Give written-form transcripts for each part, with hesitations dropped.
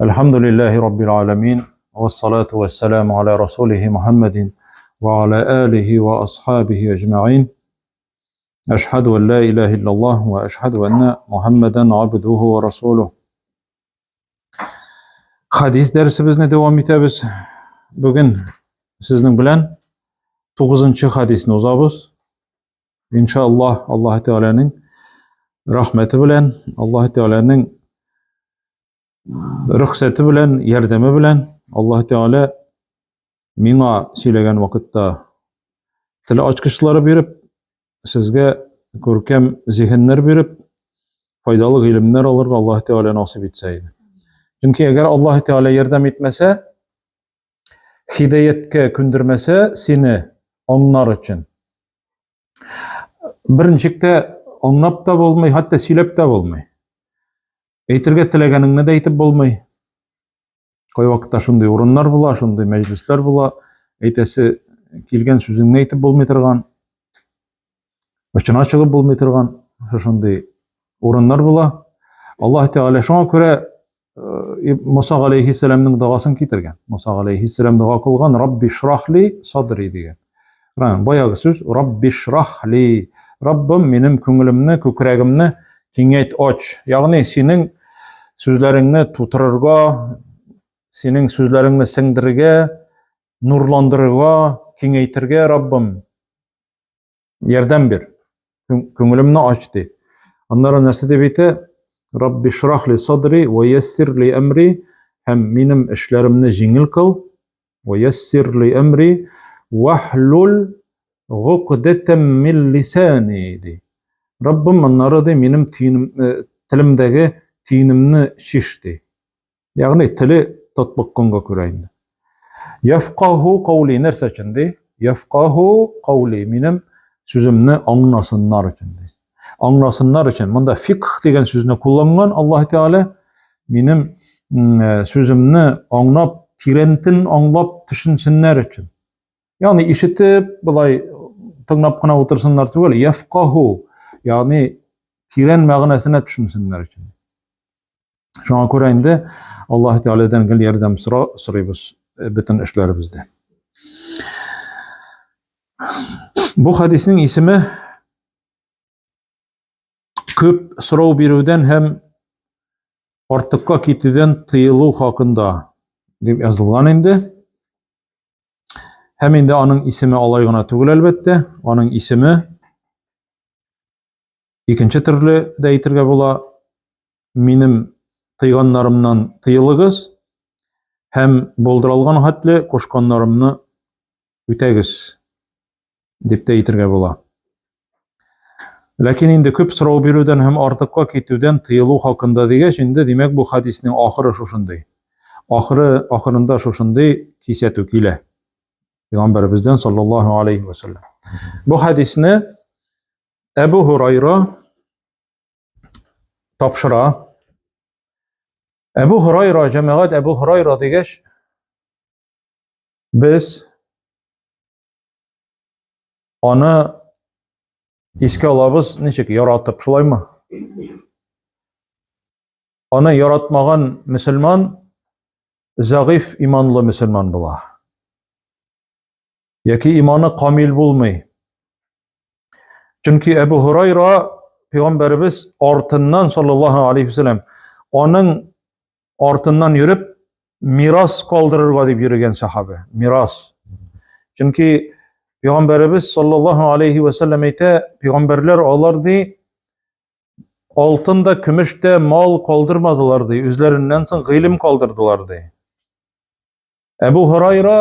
Әлхәмдүлилләһи раббил аламин, вассалату вассаламу аля расулихи Мухаммадин ва аля алихи ва асхабихи әҗмәгыйн. Әшһәду ан ла илаһа иллаллаһ ва әшһәду анна Мухаммадан абдуху ва расулух. Хадис дәресебезне дәвам итәбез. Бүген сезнең белән 9 хадисны узабыз. Иншаллаһ, Аллаһ Тәгаләнең рәхмәте белән, Аллаһ Тәгаләнең рөхсәте белән, ярдәме белән Аллаһ Тәгалә миңа сөйләгән вакытта тел ачкычлары биреп, сезгә күркәм зиһеннәр биреп, файдалы гыйлемнәр алырга Аллаһ Тәгалә насыйп итсә иде. Чөнки әгәр Аллаһ Тәгалә ярдәм итмәсә, хидаяткә күндермәсә сине аңнар өчен. Берничек тә аңлап та булмый, хәтта сөйләп тә булмый. Әйтергә теләгәнеңне дә әйтеп булмый. Кайвакытта шундый урыннар була, шундый мәҗлесләр була, әйтәсе килгән сүзеңне әйтеп булмый торган, очына чыгып булмый торган шундый урыннар була. Аллаһ Тәгалә шуңа күрә Муса галәйһиссәламның догасын китергән. Муса галәйһиссәлам дога кылган, Рабби шрахли садри дигән. Баягы сүз Рабби шрахли. Раббым, минем күңелемне, күкрәгемне киңәйт, ач. Ягъни синең сүзләреңне тутырырга, синең сүзләреңне сеңдерергә, нурландырырга, киңәйтергә, Раббым, ярдәм бир. Күңелемне ач ди. Аннары нәрсә дип әйтә? Рабби шрах ли садри ва яссир ли әмри һәм минем эшләремне җиңел кыл. Ва яссир ли әмри вахлул гукдатам мин лисани ди. Раббым аннары ди минем тиенем, э, телемдәге тиенемне шиш ди. Ягъни теле тотлыкканга күрә инде. Яфкаху каули нәрсә өчен ди? Яфкаху каули минем сүземне аңласыннар өчен ди. Аңласыннар өчен. Монда фикх дигән сүзне кулланган Аллаһ Тәгалә минем э, сүземне аңлап, тирәнтен аңлап төшенсеннәр өчен. Ягъни ишетеп, былай тыңлап кына утырсыннар түгел, яфкаху, ягъни тирән мәгънәсенә төшенсеннәр өчен. Шуңа күрә инде Аллаһ Тәгаләдән гел ярдәм сорыйбыз э, бөтен эшләребездә. Бу хадиснең исеме күп сорау бирүдән һәм артыкка китүдән тыелу хакында дип язылган инде. Һәм инде аның исеме алай гына түгел әлбәттә, аның исеме Икенче төрле дә әйтергә була, минем тыйганнарымнан тыелыгыз һәм булдыралган хәтле кушканнарымны үтәгез дип тә әйтергә була. Ләкин инде күп сорау бирүдән һәм артыкка китүдән тыелу хакында дигәч, инде димәк бу хадиснең ахыры шушындый. Ахыры ахырында шушындый кисәтү килә. Пәйгамбәребездән саллаллаһу алейхи ва саллям. Бу хадисне Әбу Һурайра тапшыра. Әбу Һурайра, җәмәгать Әбу Һурайра дигәч, без аны искә алабыз, ничек яратып, шулаймы? Аны яратмаган мөселман зәгыйф иманлы мөселман була. Яки иманы камил булмый. Чөнки Әбу Һурайра пәйгамбәребез артыннан саллаллаһу алейхи вәсәләм аның артыннан йөреп мирас калдырырга дип йөрегән сахабе. Мирас. Чөнки пәйгамбәребез саллаллаһу алейхи вәсәләм әйтә, пәйгамбәрләр алар ди алтын да, көмеш тә мал калдырмадылар ди, үзләреннән соң гыйлем калдырдылар ди. Әбу Һурайра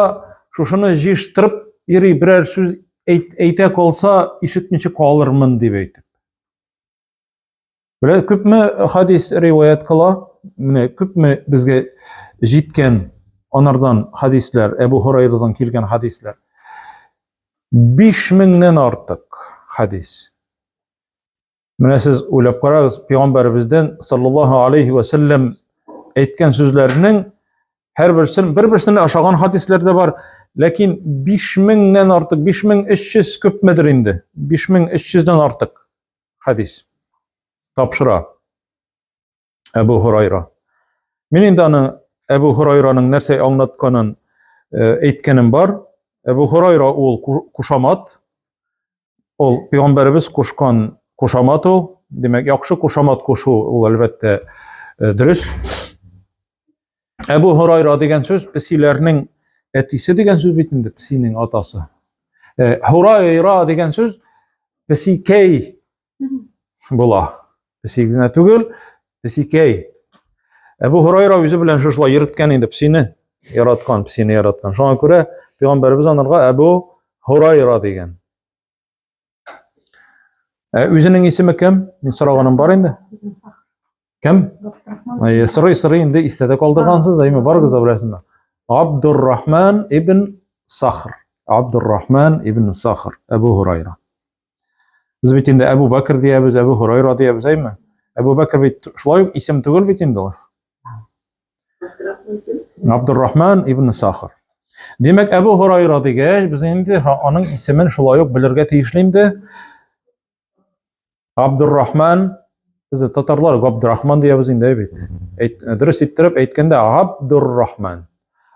шушыны җыештырып йөри, берәр сүз әйт, әйтә калса, ишетмичә калырмын дип әйтеп. Белә күпме хадис риваять кыла, менә күпме безгә җиткән анардан хадисләр, Әбу Һурайрадан килгән хадисләр. 5000-нән артык хадис. Менә сез уйлап карагыз, пәйгамбәребездән саллаллаһу алейхи ва сәлләм әйткән сүзләрнең һәрберсен бер-берсенә ошаган хадисләр дә бар, ләкин 5000-нән артык, 5300 күпмедер инде? 5300-дән артык хадис тапшыра Әбу Һурайра. Мин инде аны Әбу Һурайраның нәрсә аңлатканын әйткәнем бар. Әбу Һурайра ул кушамат. Ул пәйгамбәребез кушкан кушамат ул. Димәк, яхшы кушамат кушу ул әлбәттә дөрес. Әбу Һурайра дигән сүз песиләрнең әтисе дигән сүз бит инде, песинең атасы. Һурайра дигән сүз песикәй була. Песи генә түгел, песикәй. Әбу Һурайра үзе белән шушылай йөрткән инде песине, яраткан, песине яраткан. Шуңа күрә пәйгамбәребез анарга Әбу Һурайра дигән. Ә үзенең исеме кем? Мин сораганым бар инде. Кем? Әйе, сорый, сорый инде истә дә калдыргансыз, әйме, барыгыз да беләсезме? Абдуррахман ибн Сахр. Абдуррахман ибн Сахр, Әбу Һурайра. Без бит инде Әбу Бәкер диябез, Әбу Һурайра диябез, әйме? Әбу Бәкер бит шулай ук исем түгел бит инде ул. Абдуррахман ибн Сахр. Димәк, Әбу Һурайра дигәч, без инде аның исемен шулай ук белергә тиешле инде. Абдуррахман, без татарлар Габдрахман диябез инде бит. Әйт, дөрес иттереп әйткәндә Абдуррахман.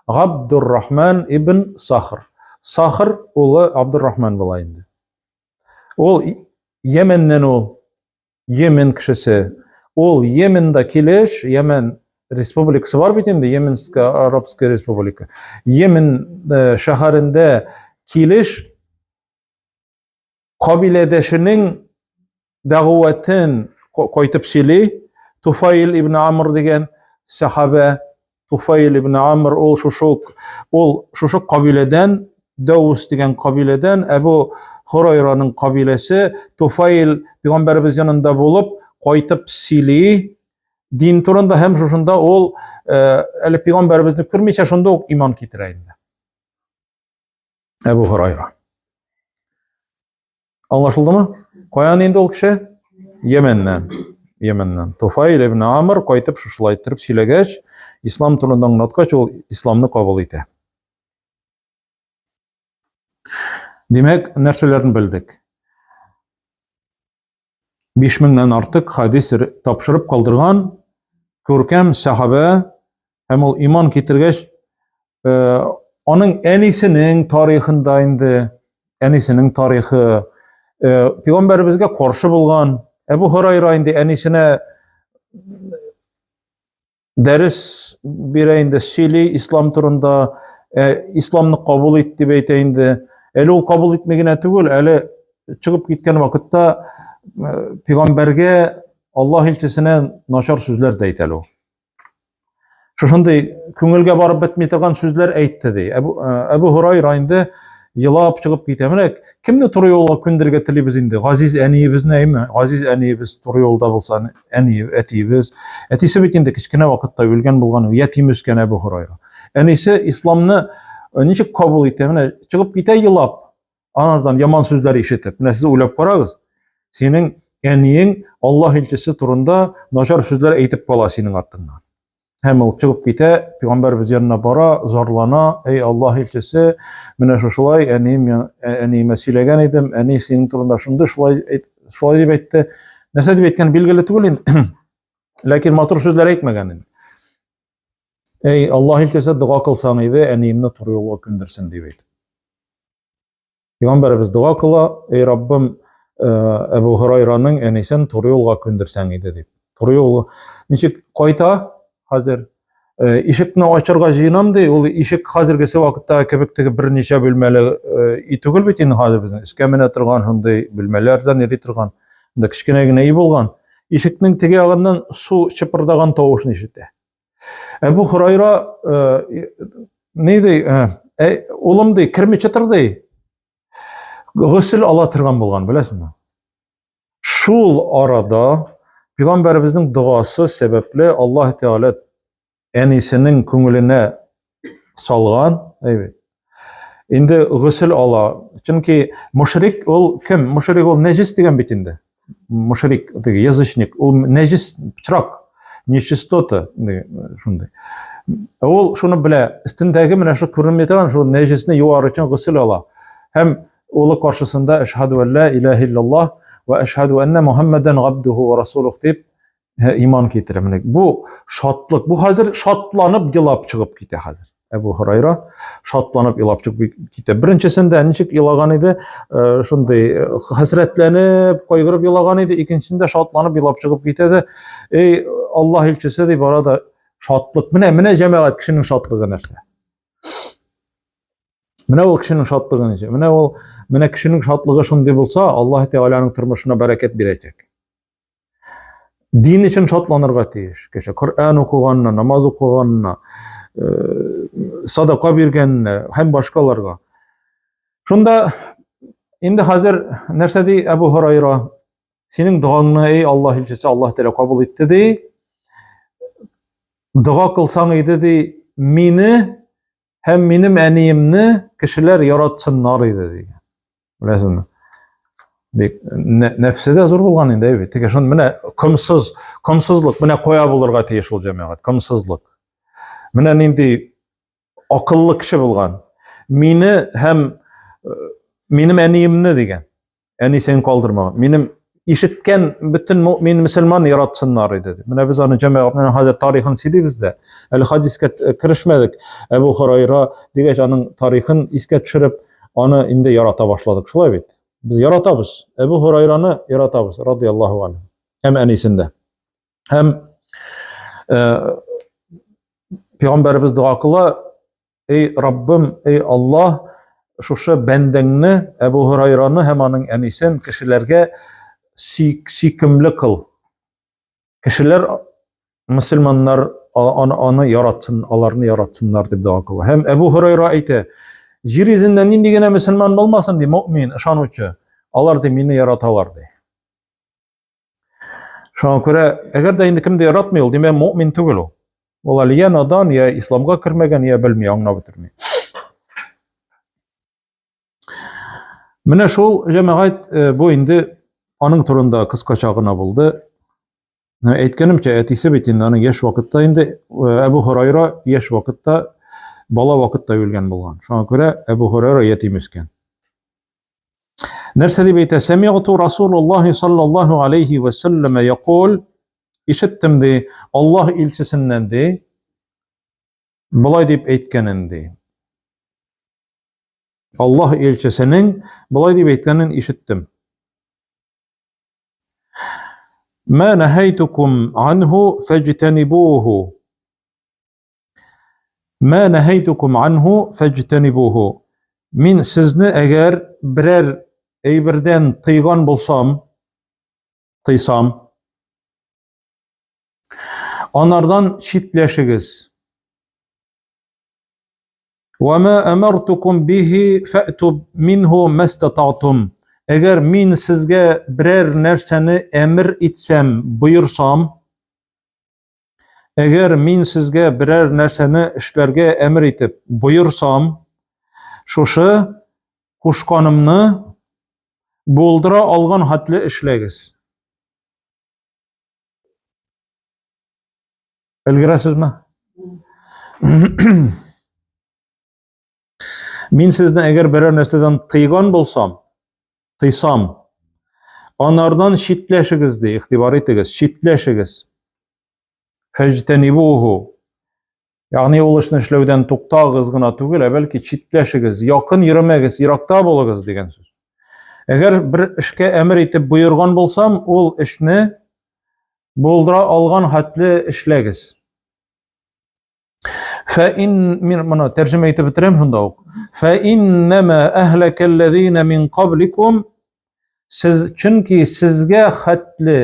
Габдуррахман ибн Сахр. Сахр улы Абдуррахман була инде. Ул Йеменнән ул, Йемен кешесе. Ул Йеменда килеш, Йемен республикасы бар бит инде, Йеменская Арабская республика. Йемен э, шәһәрендә килеш кабиләдәшенең дәгъвәтен кайтып сөйли. Туфаил ибн Амр дигән сәхабә, Туфаил ибн Амр ул шушы ул шушы кабиләдән, Дәүс дигән кабиләдән, Әбу Хурайраның кабиләсе, Туфаил пәйгамбәребез янында булып, кайтып сөйли дин турында һәм шушында ул э, әле пәйгамбәребезне күрмичә шунда ук иман китерә инде. Әбу Һурайра. Аңлашылдымы? Каян инде ул кеше? Йеменнән. Йеменнән. Туфайл ибн Амр кайтып шушылай иттереп сөйләгәч, ислам турында аңлаткач, ул исламны кабул итә. Димәк, нәрсәләрне белдек? 5000-нән артык хадис тапшырып калдырган күркәм сәхабә һәм ул иман китергәч, э, аның әнисенең тарихында инде, әнисенең тарихы, э, пәйгамбәребезгә каршы булган Әбу Һурайра инде әнисенә дәрес бирә инде, сөйли ислам турында, э, исламны кабул ит дип әйтә инде. Әле ул кабул итми генә түгел, әле чыгып киткән вакытта э, пәйгамбәргә, Аллаһ илчесенә начар сүзләр дә әйтә әле ул. Шушындый күңелгә барып бетми торган сүзләр әйтте ди. Әбу, э, Әбу Һурайра инде елап чыгып китә. Менә кемне туры юлга күндерергә телибез инде? Газиз әниебезне, әйме? Газиз әниебез туры юлда булса, әни, әтиебез. Әтисе бит инде кечкенә вакытта үлгән булган, ятим үскән Әбу Һурайра. Әнисе исламны э, ничек кабул итә? Менә чыгып китә елап, анардан яман сүзләр ишетеп. Менә сез уйлап карагыз. Синең әниең Аллаһ илчесе турында начар сүзләр әйтеп кала синең артыңнан. Һәм ул чыгып китә, пәйгамбәребез янына бара, зарлана, әй Аллаһ илчесе, менә шушылай әнием әниемә сөйләгән идем, әни синең турында шундый шулай шулай дип әйтте. Нәрсә дип әйткән билгеле түгел инде. Ләкин матур сүзләр әйтмәгән инде. Әй Аллаһ илчесе, дога кылсаң иде, әниемне туры юлга күндерсен дип әйтте. Пәйгамбәребез дога кыла, эй Раббым, э, Әбу Һурайраның әнисен туры юлга күндерсәң иде дип. Туры юлга ничек кайта хәзер? Э, ишекне ачарга җыенам ди, ул ишек хәзергесе вакытта кебек теге берничә бүлмәле э, өй түгел бит инде хәзер безнең. Өскә менә торган шундый бүлмәләрдән йөри торган. Анда кечкенә генә өй булган. Ишекнең теге ягыннан су чыпырдаган тавышны ишетә. Әбу Хурайра э, ни ди, э, улым ди, кермичә тор ди. Госел ала торган булган, беләсеңме? Шул арада пәйгамбәребезнең догасы сәбәпле Аллаһ Тәгалә әнисенең күңеленә салган, әйбәт. Инде госел ала. Чөнки мушрик ул кем? Мушрик ул нәҗис дигән бит инде. Мушрик, теге язычник, ул нәҗис, пычрак, нечистота, шундый. Ул шуны белә, өстендәге менә шул күренми торган шул нәҗисне юар өчен госел ала. Һәм улы каршысында әшһәду әллә илаһ иллаллаһ ва әшһәду әннә Мухаммадан габдуху ва расулух дип Иман китерә. Менә бу шатлык. Бу хәзер шатланып елап чыгып китә хәзер. Әбу Һурайра шатланып елап чыгып китә. Беренчесендә ничек елаган иде? Э, шундый э, хәсрәтләнеп, кайгырып елаган иде. Икенчесендә шатланып елап чыгып китә дә, эй, Аллаһ илчесе дип бара да шатлык. Менә, менә җәмәгать кешенең шатлыгы нәрсә. Менә ул кешенең шатлыгы ничә. Менә ул, менә кешенең шатлыгы шундый булса, Аллаһ Тәгаләнең тормышына бәрәкәт бирәчәк. Дин өчен шатланырга тиеш кеше. Коръән укыганына, намаз укыганына, э, садака биргәненә һәм башкаларга. Шунда инде хәзер нәрсә ди Әбу Һурайра? Синең догаңны, эй Аллаһ илчесе, Аллаһ Тәгалә кабул итте ди. Дога кылсаң иде ди, мине һәм минем әниемне кешеләр яратсыннар иде дигән. Беләсезме? Бик нәфсе дә зур булган инде, әйбәт. Тик шуны менә комсыз, комсызлык менә кая булырга тиеш ул җәмәгать, комсызлык. Менә нинди акыллы кеше булган. Мине һәм э, минем әниемне дигән. Әнисен калдырмаган. Минем ишеткән бөтен мөмин мөселман яратсыннар иде. Менә без аны җәмәгать менә хәзер тарихын сөйлибез дә. Әле хадискә э, керешмәдек. Әбу Хурайра дигәч аның тарихын искә төшереп, аны инде ярата башладык. Шулай бит. Без яратабыз. Әбу Хурайраны яратабыз, радияллаһу анһу. Һәм әнисен дә. Һәм э, пәйгамбәребез дога кыла, Эй Раббым, эй Аллаһ, шушы бәндәңне, Әбу Һурайраны һәм аның әнисен кешеләргә сөйкемле кыл. Кешеләр, мөселманнар аны, аны яратсын, аларны яратсыннар дип дога кыла. Һәм Әбу Һурайра әйтә, җир йөзендә нинди генә мөселман булмасын, ди, мөмин, ышанучы, алар ди мине яраталар ди. Шуңа күрә, әгәр дә инде кем дә яратмый ул, димәк, мөмин түгел ул. Ул әле я надан, я исламга кермәгән, я белми, аңлап бетерми. Менә шул җәмәгать э, бу инде аның турында кыскача гына булды. Әйткәнемчә, әтисе бит инде аның яшь вакытта инде э, Әбу Һурайра яшь вакытта, бала вакытта үлгән булган. Шуңа күрә Әбу Һурайра ятим үскән. Нәрсә дип әйтә? Сәмигъту Расулуллаһи саллаллаһу алейхи ва сәлләмә якул. Ишеттем ди, Аллаһ илчесеннән ди. Болай дип әйткәнен ди. Аллаһ илчесенең болай дип әйткәнен ишеттем. Ма нәһәйтукум анху фәҗтәнибуху. Ма нәһәйтукум анху фәҗтәнибуху. Мин сезне әгәр берәр әйбердән тыйган булсам, тыйсам, анардан читләшегез. Ва ма амартукум бихи фәту минһу мастататум. Әгәр мин сезгә берәр нәрсәне әмер итсәм, боерсам, Әгәр мин сезгә берәр нәрсәне эшләргә әмер итеп боерсам, шушы кушканымны булдыра алган хәтле эшләгез. Өлгерәсезме? Мин сезне әгәр берәр нәрсәдән тыйган булсам, тыйсам, анардан читләшегез ди, игътибар итегез, читләшегез. Фәҗтәнибуху. Ягъни ул эшне эшләүдән туктагыз гына түгел, ә бәлки читләшегез, якын йөрмәгез, еракта булыгыз дигән сүз. Әгәр бер эшкә әмер итеп боерган булсам, ул эшне булдыра алган хәтле эшләгез. Фә ин мин моны тәрҗемә итеп бетерәм шунда ук. Фә иннама әһләкәлләзина мин кабликум сез чөнки сезгә хәтле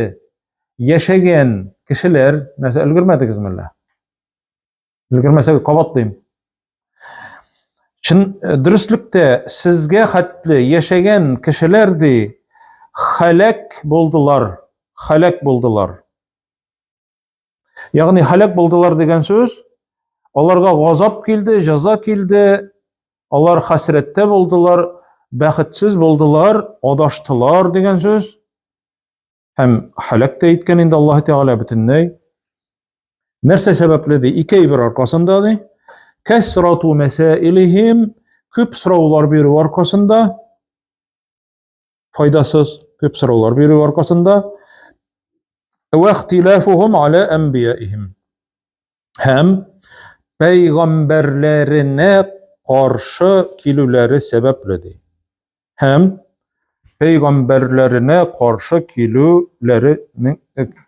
яшәгән кешеләр нәрсә өлгермәдегезме әллә? Өлгермәсәгез кабатлыйм. Чын э, дөреслектә сезгә хәтле яшәгән кешеләр ди халәк булдылар, халәк булдылар. Ягъни һәлак булдылар дигән сүз, аларга газап килде, җәза килде, алар хәсрәттә булдылар, бәхетсез булдылар, адаштылар дигән сүз. Һәм һәлак тә иткән инде Аллаһ Тәгалә бөтенләй. Нәрсә сәбәпле ди? Ике әйбер аркасында ди. Кәсрату мәсәилихим, күп сораулар бирү аркасында, файдасыз күп сораулар бирү аркасында. Вә ихтилафухум аля әнбияихим. Һәм пәйгамбәрләренә каршы килүләре сәбәпле ди. Һәм пәйгамбәрләренә каршы килүләре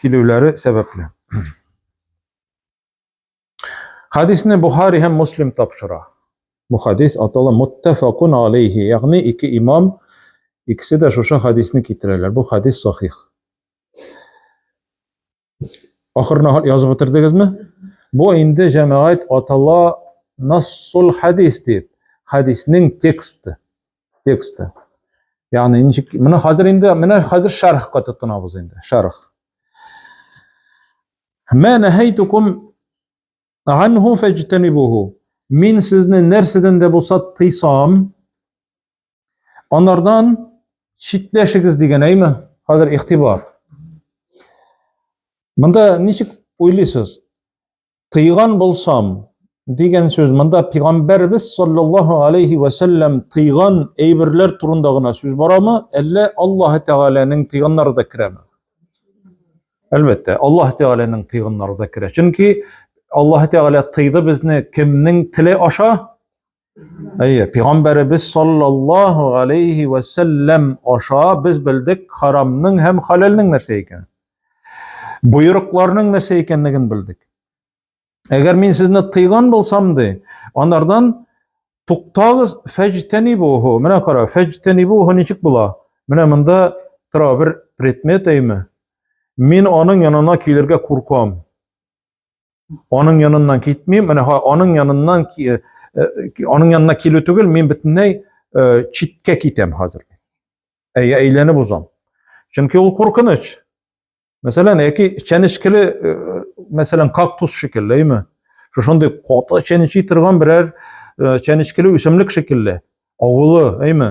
килүләре сәбәпле. Хадисне Бухари һәм Муслим тапшыра. Бу хадис атала муттафакун алейхи, ягъни ике имам икесе дә шушы хадисне китерәләр. Бу хадис сахих. Ахырына язып бетердегезме? Бу инде җәмәгать атала нассул хадис дип, хадиснең тексты. Тексты. Ягъни ничек менә хәзер инде менә хәзер шәрхка тотынабыз инде, шәрх. Ма нәһәйтукум анху фәҗтәнибуху. Мин сезне нәрсәдән дә булса тыйсам, анардан читләшегез дигән, әйме? Хәзер игътибар. Монда ничек уйлыйсыз? Тыйган булсам дигән сүз монда пәйгамбәрбез саллаллаһу алейхи ва сәлләм тыйган әйберләр турында гына сүз барамы, әллә Аллаһ Тәгаләнең тыйганнары да керәме? Әлбәттә, Аллаһ Тәгаләнең тыйганнары да керә. Чөнки Аллаһ Тәгалә тыйды безне кемнең теле аша? Әйе, пәйгамбәребез саллаллаһу алейхи ва сәлләм аша без белдек харамның һәм халәлнең нәрсә икәнен. Боерыкларның нәрсә икәнлеген белдек. Әгәр мин сезне тыйган булсам ди, анардан туктагыз, фәҗтәнибуху. Менә кара, фәҗтәнибуху ничек була? Менә монда тора бер предмет әйме. Мин аның янына килергә куркам. Аның яныннан китмим, менә аның яныннан э, э, аның янына килү түгел, мин бөтенләй э, читкә китәм хәзер. Әй, әйләнеп узам. Чөнки ул куркыныч. Мәсәлән, яки чәнечкеле, мәсәлән, кактус шикелле, әйме? Шушындый каты чәнечи торган берәр чәнечкеле үсемлек шикелле. Агулы, әйме?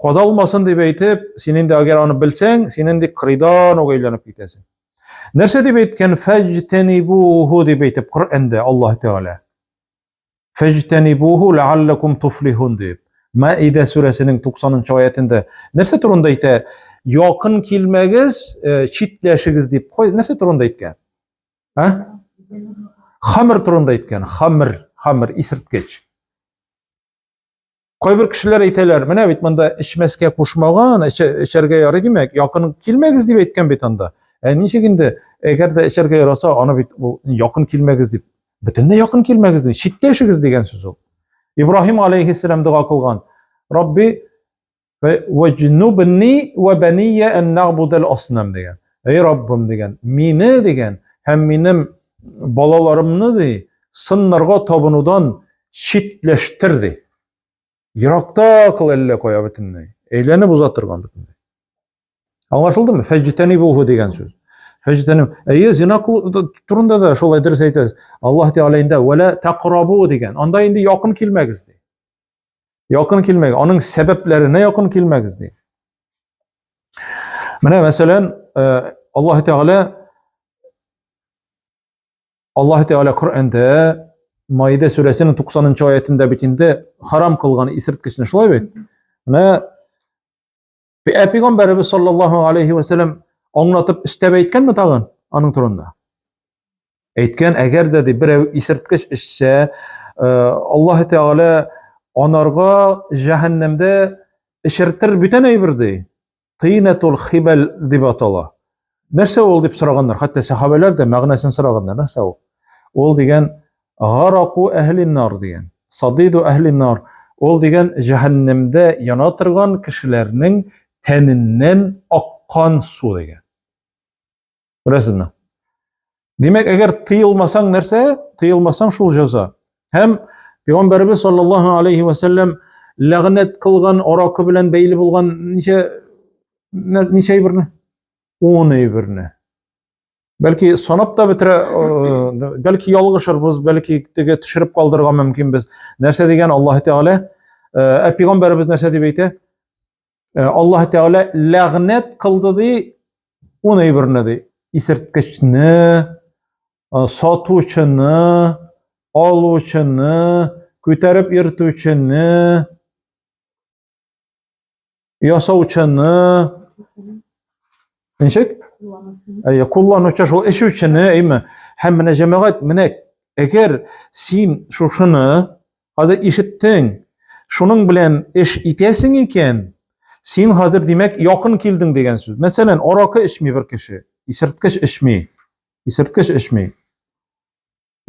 Кадалмасын дип әйтеп, син инде әгәр аны белсәң, син инде кырыйдан ук әйләнеп китәсең. Нәрсә дип әйткән? Фәҗтәнибуху дип әйтеп Коръәндә Аллаһ Тәгалә. Фәҗтәнибуху ләалләкум туфлихун дип. Маида сүрәсенең 90 аятендә нәрсә турында әйтә? Якын килмәгез, э, читләшегез дип. Кой, нәрсә турында әйткән? А? Хамыр турында әйткән. Хамыр, хамыр исерткеч. Кайбер кешеләр әйтәләр, менә бит монда эчмәскә кушмаган, эчәргә ярый димәк, якын килмәгез дип әйткән бит анда. Ә ничек инде, әгәр дә эчәргә яраса, аны бит ул якын килмәгез дип, бөтенләй якын килмәгез дип, читләшегез дигән сүз ул. Ибраһим алейһиссәлам дога кылган. Рабби ваҗнубни ва бания ан нагбудал аснам дигән. Эй Раббым дигән, мине дигән һәм минем балаларымны ди, сыннарга табынудан читләштер ди. Еракта кыл әллә кая бөтенләй. Әйләнеп уза торган бөтенләй. Аңлашылдымы? Фәҗтәни булху дигән сүз. Фәҗтәни. Әйе, зина турында да шулай дөрес әйтәсез. Аллаһ Тәгалә инде вәлә тәкърабу дигән. Анда инде якын килмәгез ди. Якын килмәгез, аның сәбәпләренә якын килмәгез ди. Менә мәсәлән, э, Аллаһ Тәгалә Аллаһ Тәгалә Коръәндә Маида сүрәсенең 90 аятендә бит инде харам кылган исерткечне шулай бит. Менә ә пәйгамбәребез саллаллаһу алейхи ва сәлләм аңлатып өстәп әйткәнме тагын аның турында? Әйткән, әгәр дә ди берәү исерткеч эчсә, э, Аллаһ Тәгалә анарга җәһәннәмдә эчертер бүтән әйбер ди. Тыйнатул хибәл дип атала. Нәрсә ул дип сораганнар. Хәтта сәхабәләр дә мәгънәсен сораганнар. Нәрсә ул? Ул дигән гараку әһлин нар дигән. Садиду әһлин нар. Ул дигән җәһәннәмдә яна торган кешеләрнең тәненнән аккан су дигән. Беләсезме? Димәк, әгәр тыелмасаң нәрсә? Тыелмасаң шул җәза. Һәм Пәйгамбәребез саллаллаһу алейхи ва сәлләм ләгънәт кылган аракы белән бәйле булган ничә ничә әйберне? 10 әйберне. Бәлки санап та бетерә, э, бәлки ялгышырбыз, бәлки теге төшереп калдырырга мөмкинбез. Нәрсә дигән Аллаһ Тәгалә? Э, ә пәйгамбәребез нәрсә дип әйтә? Э, Аллаһ Тәгалә ләгънәт кылды ди, ун әйберне ди. Исерткечне, э, сатучыны, алучыны, күтәреп йөртүчене, ясаучыны. Ничек? Әйе, кулланучы шул эчүчене, әйме? Һәм менә җәмәгать, менә әгәр син шушыны хәзер ишеттең, шуның белән эш итәсең икән, син хәзер димәк якын килдең дигән сүз. Мәсәлән, аракы эчми бер кеше, исерткеч эчми. Исерткеч эчми.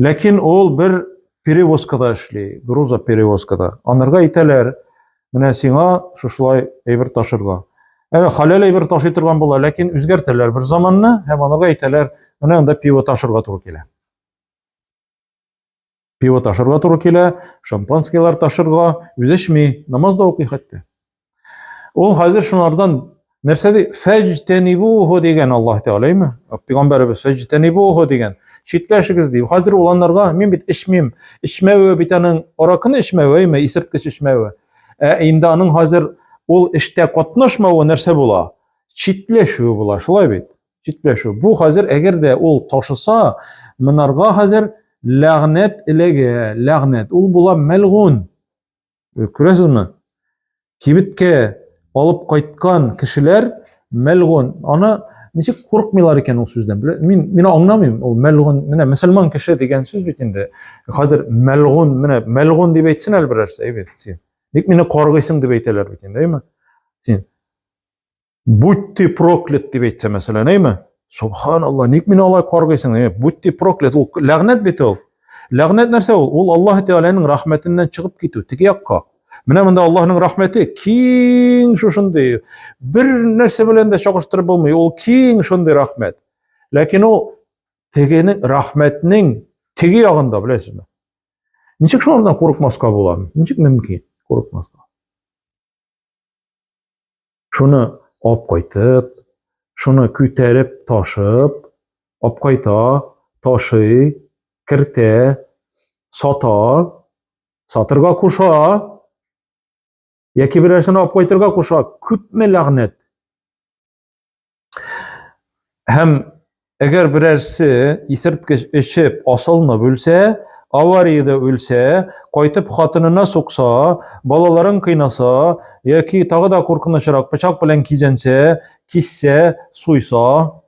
Ләкин ул бер перевозкада эшли, грузоперевозкада. Анарга әйтәләр, менә сиңа шушылай әйбер ташырга. Әгәр хәләл әйбер ташый торган була, ләкин үзгәртәләр бер заманны һәм анарга әйтәләр, менә анда пиво ташырга туры килә. Пиво ташырга туры килә, шампанскийлар ташырга, үзе эчми, намаз да укый хәтта. Ул хәзер шунардан нәрсә ди? Фәҗтәнибуху дигән Аллаһ Тәгалә, әйме? Пәйгамбәребез фәҗтәнибуху дигән. Читләшегез ди. Хәзер ул аннарга мин бит эчмим. Эчмәве бит аның аракыны эчмәве, әйме? Исерткеч эчмәве. Ә инде аның хәзер ул эштә катнашмавы нәрсә була? Читләшү була, шулай бит? Читләшү. Бу хәзер әгәр дә ул ташыса, монарга хәзер ләгънәт эләгә, ләгънәт. Ул була мәлгун. Күрәсезме? Кибеткә алып кайткан кешеләр мәлгун. Аны ничек курыкмыйлар икән ул сүздән? Мин мин аңламыйм. Ул мәлгун, менә мөселман кеше дигән сүз бит инде. Хәзер мәлгун, менә мәлгун дип әйтсен әле берәрсе, әйбәт син. Ник мине каргыйсың дип әйтәләр бит инде, әйме? Син Будь ты проклят дип әйтсә, мәсәлән, әйме? Субханалла, ник мине алай каргыйсың? Әйме? Будь ты проклят, ул ләгънәт бит ул. Ләгънәт нәрсә ул? Ул Аллаһ Тәгаләнең рәхмәтеннән чыгып китү, теге якка. Менә монда Аллаһның рәхмәте киң шушындый. Бер нәрсә белән дә чагыштырып булмый. Ул киң шундый рәхмәт. Ләкин ул тегенең рәхмәтнең теге ягында, беләсезме? Ничек шулардан курыкмаска була? Ничек мөмкин курыкмаска? Шуны алып кайтып, шуны күтәреп ташып, алып кайта, ташый, кертә, сата, сатырга куша, яки берәрсен алып кайтырга куша, күпме ләгънәт. Һәм әгәр берәрсе исерткеч эчеп асылынып үлсә, авариядә үлсә, кайтып хатынына сукса, балаларын кыйнаса, яки тагы да куркынычрак пычак белән кизәнсә, киссә, суйса,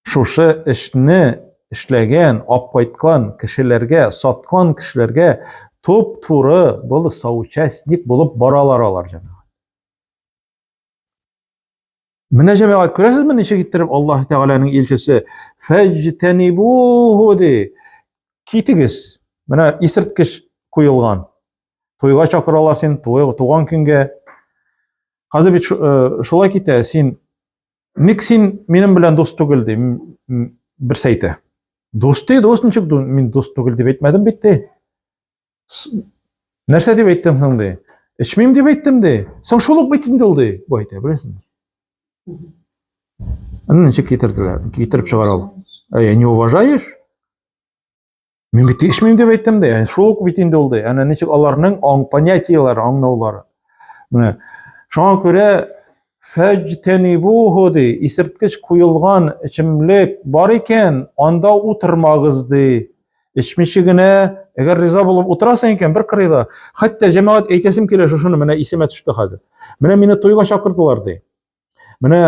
шушы эшне эшләгән, алып кайткан кешеләргә, саткан кешеләргә туп-туры был соучастник булып баралар алар, җәмәгать. Менә җәмәгать күрәсезме ничек иттереп Аллаһ Тәгаләнең илчесе фәҗтәнибуху ди. Китегез. Менә исерткеч куелган. Туйга чакыралар син, туй, туган көнгә. Хәзер бит э, шулай китә, син ник син минем белән дус түгел ди. Берсе әйтә. Дус ди, дус ничек мин дус түгел дип әйтмәдем бит ди. Нәрсә дип әйттем соң ди? Эчмим дип әйттем ди. Соң шул ук бит инде ул ди. Бу әйтә, беләсеңме? Аны ничек китерделәр? Китереп чыгара ул. Әй, не уважаешь? Мин бит эчмим дип әйттем ди. Шул ук бит инде ул ди. Әнә ничек аларның аң понятиеләре, аңлаулары. Менә шуңа күрә фәҗтәнибуху ди, исерткеч куелган эчемлек бар икән, анда утырмагыз ди. Эчмичә генә, әгәр риза булып утырасың икән, бер кырыйда. Хәтта җәмәгать әйтәсем килә шушыны, менә исемә төште хәзер. Менә мине туйга чакырдылар ди. Менә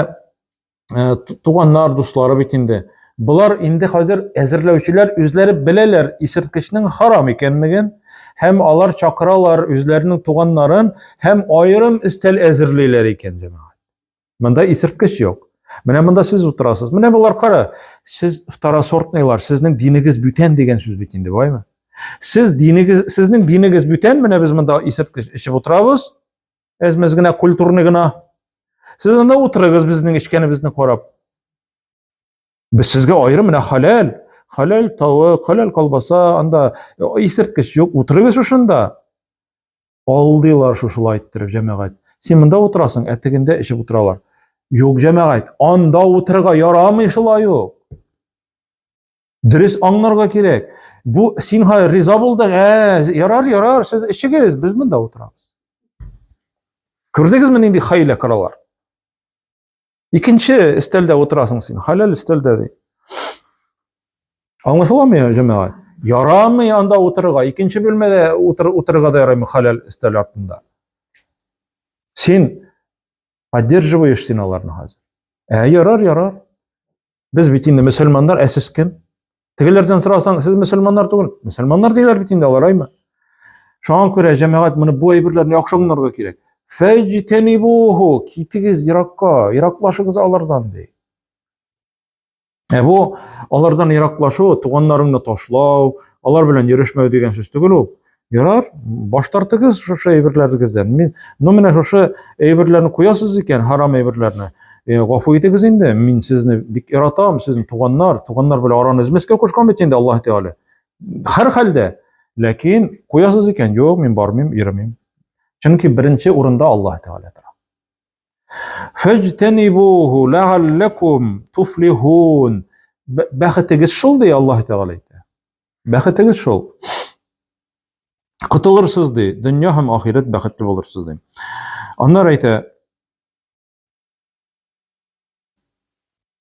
э, туганнар, дуслары бит инде. Болар инде хәзер әзерләүчеләр үзләре беләләр исерткечнең харам икәнлеген һәм алар чакыралар үзләренең туганнарын һәм аерым өстәл әзерлиләр икән җәмәгать. Монда исерткеч юк. Менә монда сез утырасыз. Менә болар кара, сез второсортныйлар, сезнең динегез бүтән дигән сүз бит инде, баймы? Сез динегез, сезнең динегез бүтән, менә без монда исерткеч эчеп утырабыз. Әз-мәз генә культурный гына. Сез анда утырыгыз безнең эчкәнебезне карап. Без сезгә аерым менә хәләл, хәләл тавык, хәләл колбаса, анда исерткеч юк, утырыгыз шушында. Алдыйлар шушылай иттереп, җәмәгать. Син монда утырасың, ә тегендә эчеп утыралар. Юк, җәмәгать, анда утырырга ярамый шулай ук. Дөрес аңларга кирәк. Бу син ха риза булдың, ә, ярар, ярар, сез эчегез, без монда утырабыз. Күрдегезме нинди хәйлә коралар? Икенче өстәлдә утырасың син, хәләл өстәлдә ди. Аңлашыламы, җәмәгать? Ярамый анда утырырга, икенче бүлмәдә утыр, утырырга да ярамый хәләл өстәл артында. Син поддерживаешь син аларны хәзер. Ә ярар, ярар. Без бит инде мөселманнар, ә сез кем? Тегеләрдән сорасаң, сез мөселманнар түгел. Мөселманнар диләр бит инде алар, аймы? Шуңа күрә җәмәгать моны бу әйберләрне яхшы аңларга кирәк. Фәҗтәнибуху, китегез еракка, ераклашыгыз алардан ди. Ә бу алардан ераклашу, туганнарыңны ташлау, алар белән йөрешмәү дигән сүз түгел ул. Ярар, баш тартыгыз шушы әйберләрегездән. Мин, ну менә шушы әйберләрне куясыз икән, харам әйберләрне. Э, гафу итегез инде, мин сезне бик яратам, сезнең туганнар, туганнар белән араны өзмәскә кушкан бит инде Аллаһ Тәгалә. Һәр хәлдә, ләкин куясыз икән, юк, мин бармыйм, йөрмим. Чөнки беренче урында Аллаһ Тәгалә тора. Фәҗтәнибуху ләгалләкум туфлихун. Бәхетегез шул ди Аллаһ Тәгалә әйтә. Бәхетегез шул. Котылырсыз ди, дөнья һәм ахирәт бәхетле булырсыз ди. Аннары әйтә,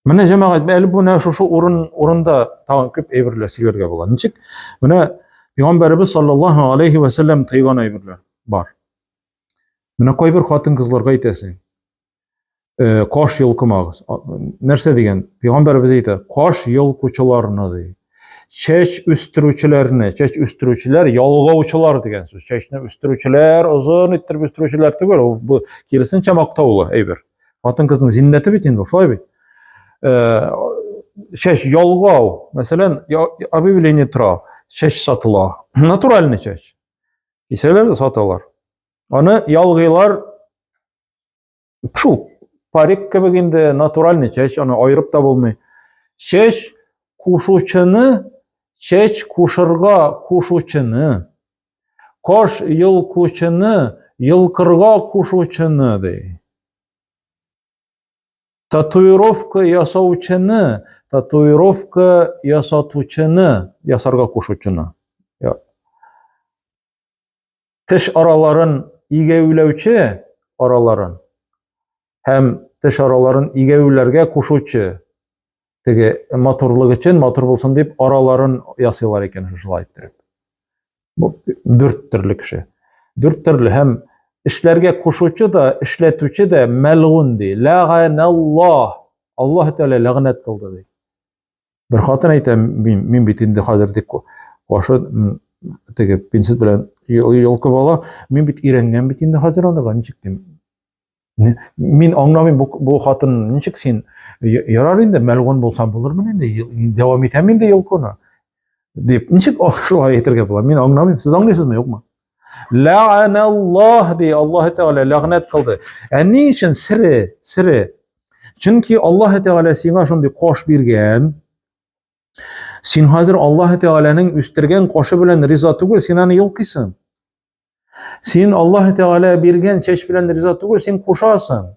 Менә җәмәгать, әле бу менә шушы урын урында тагын күп әйберләр сөйләргә була. Ничек? Менә Пәйгамбәребез саллаллаһу алейхи ва сәлләм тыйган әйберләр бар. Менә кайбер хатын-кызларга әйтәсең, э, каш йолкымагыз. Нәрсә дигән? Пәйгамбәребез әйтә, каш йолкучыларны ди. Чәч үстерүчеләрне, чәч үстерүчеләр ялгаучылар дигән сүз. Чәчне үстерүчеләр, озын иттереп үстерүчеләр түгел, ул бу киресенчә мактаулы әйбер. Хатын-кызның зиннәте бит инде, шулай бит. Э, чәч ялгау, мәсәлән, объявление тора, чәч сатыла. Натуральный чәч. Кисәләр дә саталар. Аны ялгыйлар шул парик кебек инде натуральный чәч, аны аерып та булмый. Чәч кушучыны, чәч кушырга кушучыны, каш йолкучыны, йолкырга кушучыны ди. Татуировка ясаучыны, татуировка ясатучыны, ясарга кушучыны. Теш араларын игәүләүче араларын һәм теш араларын игәүләргә кушучы теге матурлык өчен матур булсын дип араларын ясыйлар икән шулай иттереп. Бу дүрт төрле кеше. Дүрт төрле һәм эшләргә кушучы да, эшләтүче дә мәлгун ди. Ләгәналлаһ. Аллаһ Тәгалә ләгънәт кылды ди. Бер хатын әйтә, мин, мин бит инде хәзер дип башы теге пинцет белән йолкып ала, мин бит өйрәнгән бит инде хәзер анарга, ничек дим. Мин аңламыйм бу, бу хатын ничек син ярар инде мәлгун булсам булырмын инде, дәвам итәм инде йолкуны. Дип, ничек шулай әйтергә була? Мин аңламыйм. Сез аңлыйсызмы, юкмы? Ләгънәллаһ ди, Аллаһ Тәгалә ләгънәт кылды. Ә ни өчен сире, сире? Чөнки Аллаһ Тәгалә сиңа шундый кош биргән. Син хәзер Аллаһ Тәгаләнең үстергән кошы белән риза түгел, син аны йолкыйсың. Син Аллаһ Тәгалә биргән чәч белән риза түгел, син кушасың.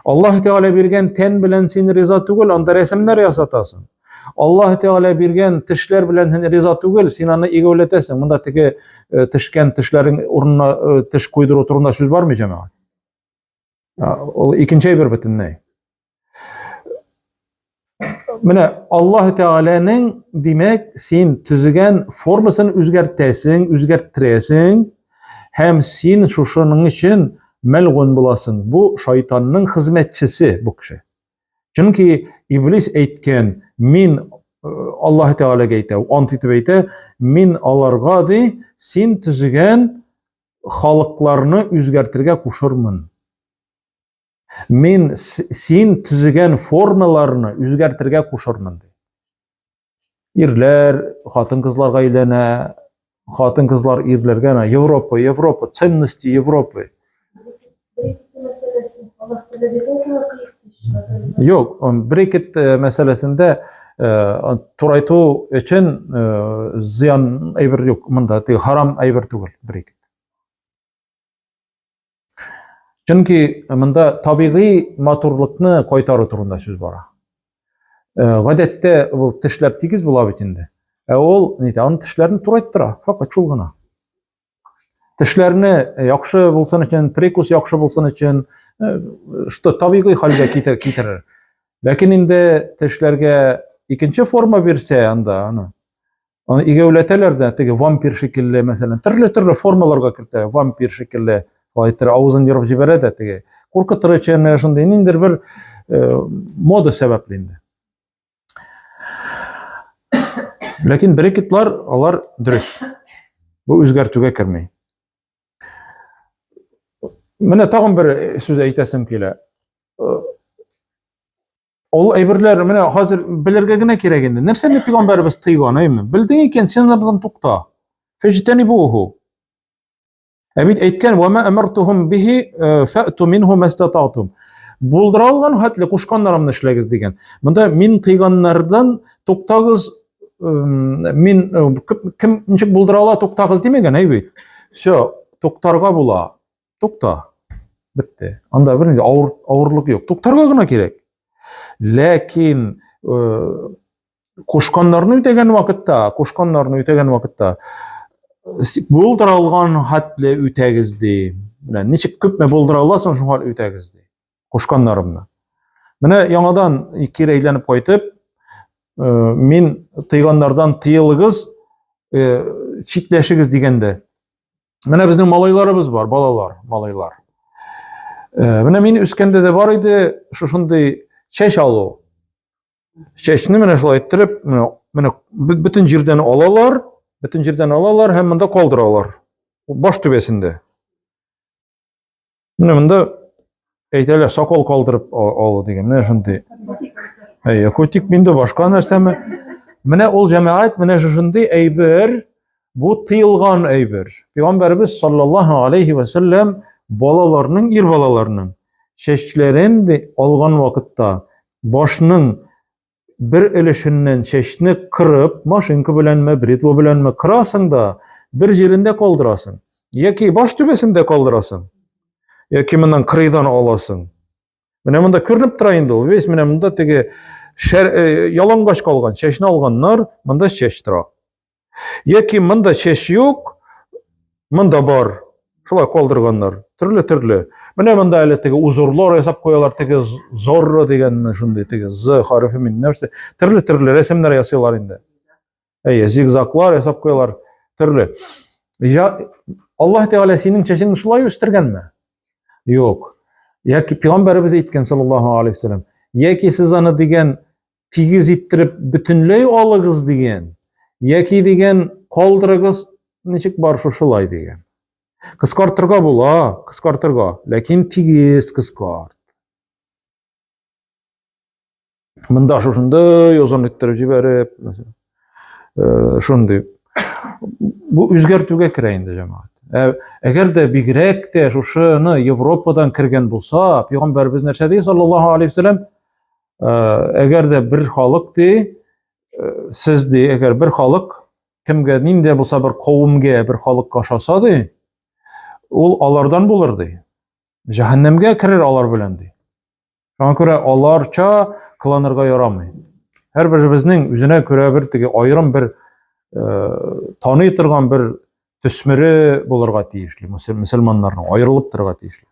Аллаһ Тәгалә биргән тән белән син риза түгел, анда рәсемнәр ясатасың. Аллаһ Тәгалә биргән тешләр белән син риза түгел, син аны игәүләтәсең. Монда теге э, тешкән тешләрең урынына э, теш куйдыру турында сүз бармы, җәмәгать? Ул икенче әйбер бөтенләй. Менә Аллаһ Тәгаләнең, димәк, син төзегән формасын үзгәртәсең, үзгәрттерәсең һәм син шушының өчен мәлгун буласың. Бу шайтанның хезмәтчесе бу кеше. Чөнки Иблис әйткән, мин э, Аллаһ Тәгаләгә әйтә, ант итеп әйтә, мин аларга ди, син төзегән халыкларны үзгәртергә кушырмын. Мин син төзегән формаларны үзгәртергә кушырмын ди. Ирләр хатын-кызларга өйләнә, хатын-кызлар ирләргә, Европа, Европа, ценности Европы. Юк, брекет э, мәсьәләсендә э, турайту өчен э, зыян әйбер юк монда, теге харам әйбер түгел брекет. Чөнки монда табигый матурлыкны кайтару турында сүз бара. Э, гадәттә ул тешләр тигез була бит инде. Ә ул нитә, аның тешләрен турайттыра, факат шул гына. Тешләрне яхшы булсын өчен, прикус яхшы булсын өчен, э, что табигый хәлгә китер, китерер. Ләкин инде тешләргә икенче форма бирсә анда аны Аны игәүләтәләр дә, теге вампир шикелле, мәсәлән, төрле-төрле формаларга кертә, вампир шикелле, алай иттереп авызын ерып җибәрә дә теге. Куркытыр өчен шундый ниндидер бер мода сәбәпле инде. Ләкин брекетлар алар дөрес. Бу үзгәртүгә керми. Менә тагын бер сүз әйтәсем килә. Ул әйберләр менә хәзер белергә генә кирәк инде. Нәрсәне пәйгамбәребез тыйган, әйме? Белдең икән, син алардан тукта. Фәҗтәнибуху. Ә бит әйткән, "Ва ма амартухум бихи э, фәту минху мастататум." Булдыра алган хәтле кушканнарымны эшләгез дигән. Монда мин тыйганнардан туктагыз, мин э, кем ничек булдыра ала туктагыз димәгән, әй бит. Все, туктарга була. Тукта. Бетте. Анда бер нинди авыр авырлык юк. Туктарга гына кирәк. Ләкин э, кушканнарны үтәгән вакытта, кушканнарны үтәгән вакытта булдыра алган хәтле үтәгез ди. Менә ничек күпме булдыра аласың, шуңа үтәгез ди. Кушканнарымны. Менә яңадан кире әйләнеп кайтып, э, мин тыйганнардан тыелыгыз, э, читләшегез дигәндә, Менә безнең малайларыбыз бар, балалар, малайлар. Э, менә мин үскәндә дә бар иде шушындый чәч алу. Чәчне менә шулай иттереп, менә, менә бөтен җирдән алалар, бөтен җирдән алалар һәм монда калдыралар. Баш түбәсендә. Менә монда әйтәләр, сакал калдырып алу дигән. Менә шундый. Әйе, котик инде башка нәрсәме? Менә ул җәмәгать, менә шушындый әйбер, бу тыелган әйбер. Пәйгамбәребез саллаллаһу алейхи ва сәлләм балаларның, ир балаларның чәчләрен алган вакытта башның бер өлешеннән чәчне кырып, машинка беләнме, бритва беләнме кырасың да, бер җирендә калдырасың. Яки баш түбәсендә калдырасың. Яки моннан кырыйдан аласың. Менә монда күренеп тора инде ул. Весь менә монда теге шәр, э, ялангач калган чәчне алганнар, монда чәч тора. Яки монда чәч юк, монда бар. Шулай калдырганнар. Төрле-төрле. Менә монда әле теге узорлар ясап куялар, теге зорро дигән шундый теге з хәрефе мин нәрсә. Төрле-төрле рәсемнәр ясыйлар инде. Әйе, зигзаглар ясап куялар. Төрле. Я Аллаһ Тәгалә синең чәчеңне шулай үстергәнме? Юк. Яки пәйгамбәребез әйткән саллаллаһу алейһи вәсәлләм, яки сез аны дигән тигез иттереп бөтенләй алыгыз дигән, яки дигән калдырыгыз ничек бар шушылай дигән. Кыскартырга була, кыскартырга, ләкин тигез кыскарт. Монда шушындый озын иттереп җибәреп, э, шундый. Бу үзгәртүгә керә инде җәмәгать. Ә, әгәр дә бигрәк тә шушыны Европадан кергән булса, пәйгамбәребез нәрсә ди саллаллаһу алейһи вәсәлләм? Э, әгәр дә бер халык ди, э, сез ди, әгәр бер халык кемгә нинди булса бер кавымгә, бер халыкка ошаса ди, ул алардан булыр ди. Җәһәннәмгә керер алар белән ди. Шуңа күрә аларча кыланырга ярамый. Һәрберебезнең үзенә күрә бер теге аерым бер э, таный торган бер төсмере булырга тиешле, мөселманнарның аерылып торырга тиешле.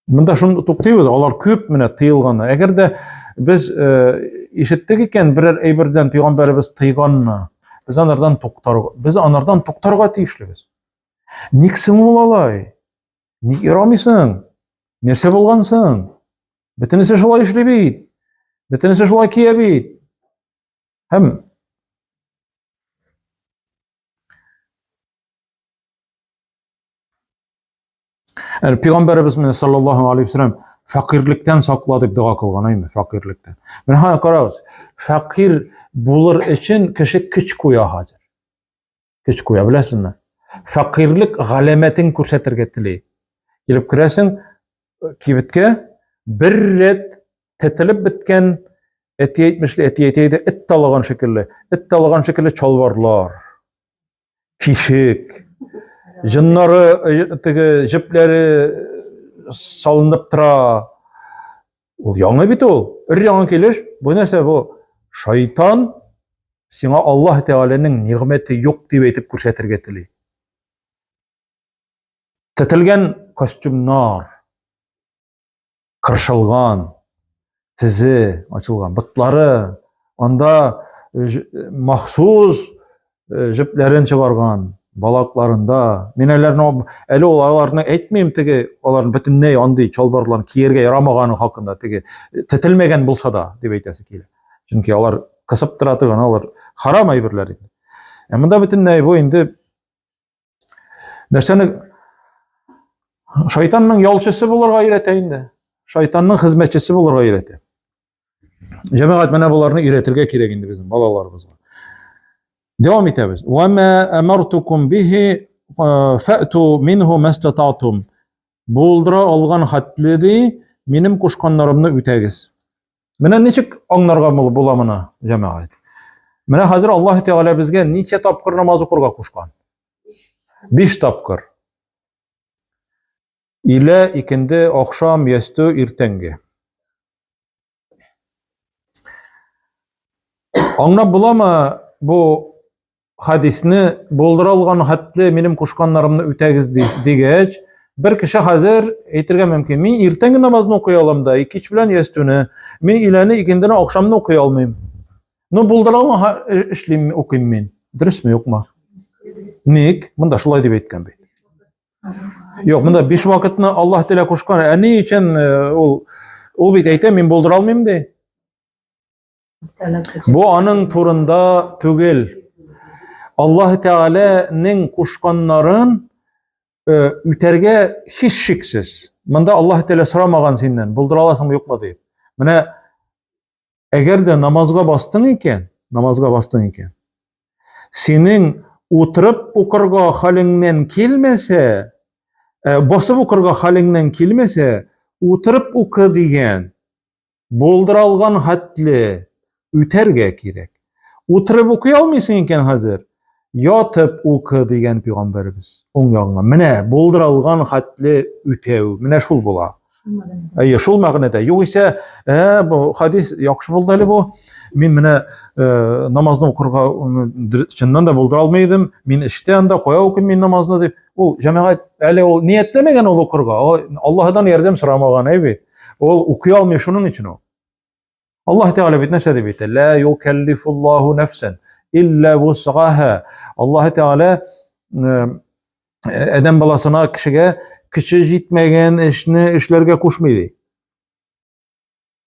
Монда шуны туктыйбыз, алар күп менә тыелган. Әгәр дә без э, ишеттек икән, берәр әйбердән пәйгамбәребез тыйганны, без анардан туктар, без анардан туктарга тиешлебез. Ник соң ул алай? Ник ярамыйсың? Нәрсә булган соң? Бөтенесе шулай эшли бит. Бөтенесе шулай кия бит. Һәм Әле пәйгамбәребез менә саллаллаһу алейхи вәсәлләм фәкыйрьлектән сакла дип дога кылган, әйме, фәкыйрьлектән. Менә һа карагыз, фәкыйрь булыр өчен кеше көч куя хәзер. Көч куя, беләсезме? Фәкыйрьлек галәмәтен күрсәтергә тели. Килеп керәсең кибеткә, бер рәт тетелеп беткән әти әйтмешли, әти әйтә иде, эт талаган шикелле, эт талаган шикелле чалбарлар. Тишек. Җыннары э, теге җепләре салынып тора. Ул яңа бит ул. Өр яңа килеш. Бу нәрсә бу? Шайтан сиңа Аллаһ Тәгаләнең нигъмәте юк дип әйтеп күрсәтергә тели. Тетелгән костюмнар, кыршылган, тезе ачылган, ботлары анда махсус җепләрен чыгарган. Балакларында. Мин әлләрне әле ул аларны әйтмим, теге аларны бөтенләй андый чалбарларын кияргә ярамаганы хакында, теге тетелмәгән булса да дип әйтәсе килә. Чөнки алар кысып тора торган, алар харам әйберләр инде. Ә монда бөтенләй бу инде нәрсәне шайтанның ялчысы булырга өйрәтә инде. Шайтанның хезмәтчесе булырга өйрәтә. Җәмәгать менә боларны өйрәтергә кирәк инде безнең балаларыбызга. Дәвам итәбез. Ва ма амартукум бихи э, фәту минһу мастататум. Булдыра алган хәтле ди, минем кушканнарымны үтәгез. Менә ничек аңларга була моны, җәмәгать? Менә хәзер Аллаһ Тәгалә безгә ничә тапкыр намаз укырга кушкан? Биш тапкыр. Илә, икенде, ахшам, ястү, иртәнге. Аңлап буламы бу хадисне булдыра алган хәтле минем кушканнарымны үтәгез дигәч, бер кеше хәзер әйтергә мөмкин, мин иртәнге намазны укый алам да, кич белән ястүне, мин иләне, икендене, ахшамны укый алмыйм. Ну, булдыра алган э, эшлим, укыйм мин. Дөресме, юкмы? Ник? Монда шулай дип әйткән бит. Юк, монда биш вакытны Аллаһ Тәгалә кушкан. Ә ни өчен э, ул ул бит әйтә, мин булдыра алмыйм ди. Бу аның турында түгел. Аллаһ Тәгаләнең кушканнарын э, үтәргә һичшиксез. Монда Аллаһ Тәгалә сорамаган синнән, булдыра аласыңмы, юкмы дип. Менә Әгәр дә намазга бастың икән, намазга бастың икән, синең утырып укырга хәлеңнән килмәсә, э, басып укырга хәлеңнән килмәсә, утырып укы дигән булдыра алган хәтле үтәргә кирәк. Утырып укый алмыйсың икән хәзер, ятып укы дигән пәйгамбәребез. Уң ягыңа. Менә булдыра алган хәтле үтәү. Менә шул була. Әйе, шул мәгънәдә. Югыйсә, ә, бу хадис яхшы булды әле бу. Мин менә э, намазны укырга чыннан да булдыра алмый идем. Мин эштә анда кая укыйм мин намазны дип. Ул җәмәгать әле ул ниятләмәгән ул укырга. Аллаһыдан ярдәм сорамаган, әй бит. Ул укый алмый шуның өчен ул. Аллаһ Тәгалә бит нәрсә дип әйтә? Ла юкәллифуллаһу нәфсән илля вусгаһа. Аллаһ Тәгалә э, адәм баласына кешегә көче җитмәгән эшне эшләргә кушмый ди.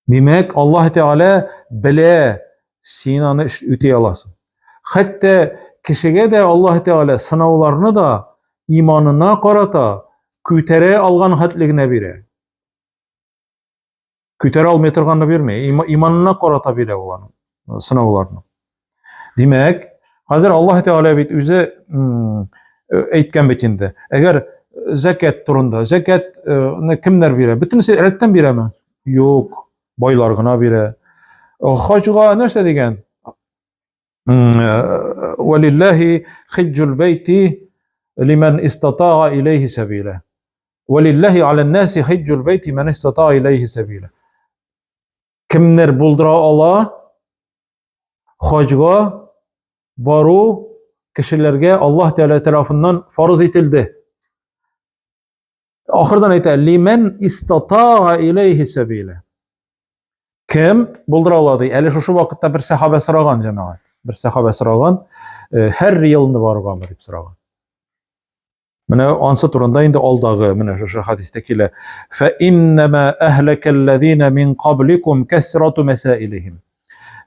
Димәк, Аллаһ Тәгалә белә, син аны үти аласың. Хәтта кешегә дә Аллаһ Тәгалә сынауларны да иманына карата күтәрә алган хәтле генә бирә. Күтәрә алмый торганны бирми. Иманына карата бирә ул аны, э, сынауларны. Димәк, хәзер Аллаһ Тәгалә бит үзе э, әйткән бит инде. Әгәр зәкәт турында, зәкәтне кемнәр бирә? Бөтенесе рәттән бирәме? Юк, байлар гына бирә. Хаҗга нәрсә дигән? Валиллаһи хиджул бәйти лиман истатаа илейхи сәбила. Валиллаһи алан наси хиджул бәйти ман истатаа илейхи сәбила. Кемнәр булдыра ала хаҗга бару кешеләргә Аллаһ Тәгалә тарафыннан фарыз ителде. Ахырдан әйтә, лимән истатаа илейхи сәбила. Кем булдыра ала ди. Әле шушы вакытта бер сәхабә сораган җәмәгать. Бер сәхабә сораган, э, һәр елны барыргамы дип сораган. Менә ансы турында инде алдагы менә шушы хадистә килә. Фа иннама әһлакәлләзина мин кабликум касрату масаилихим.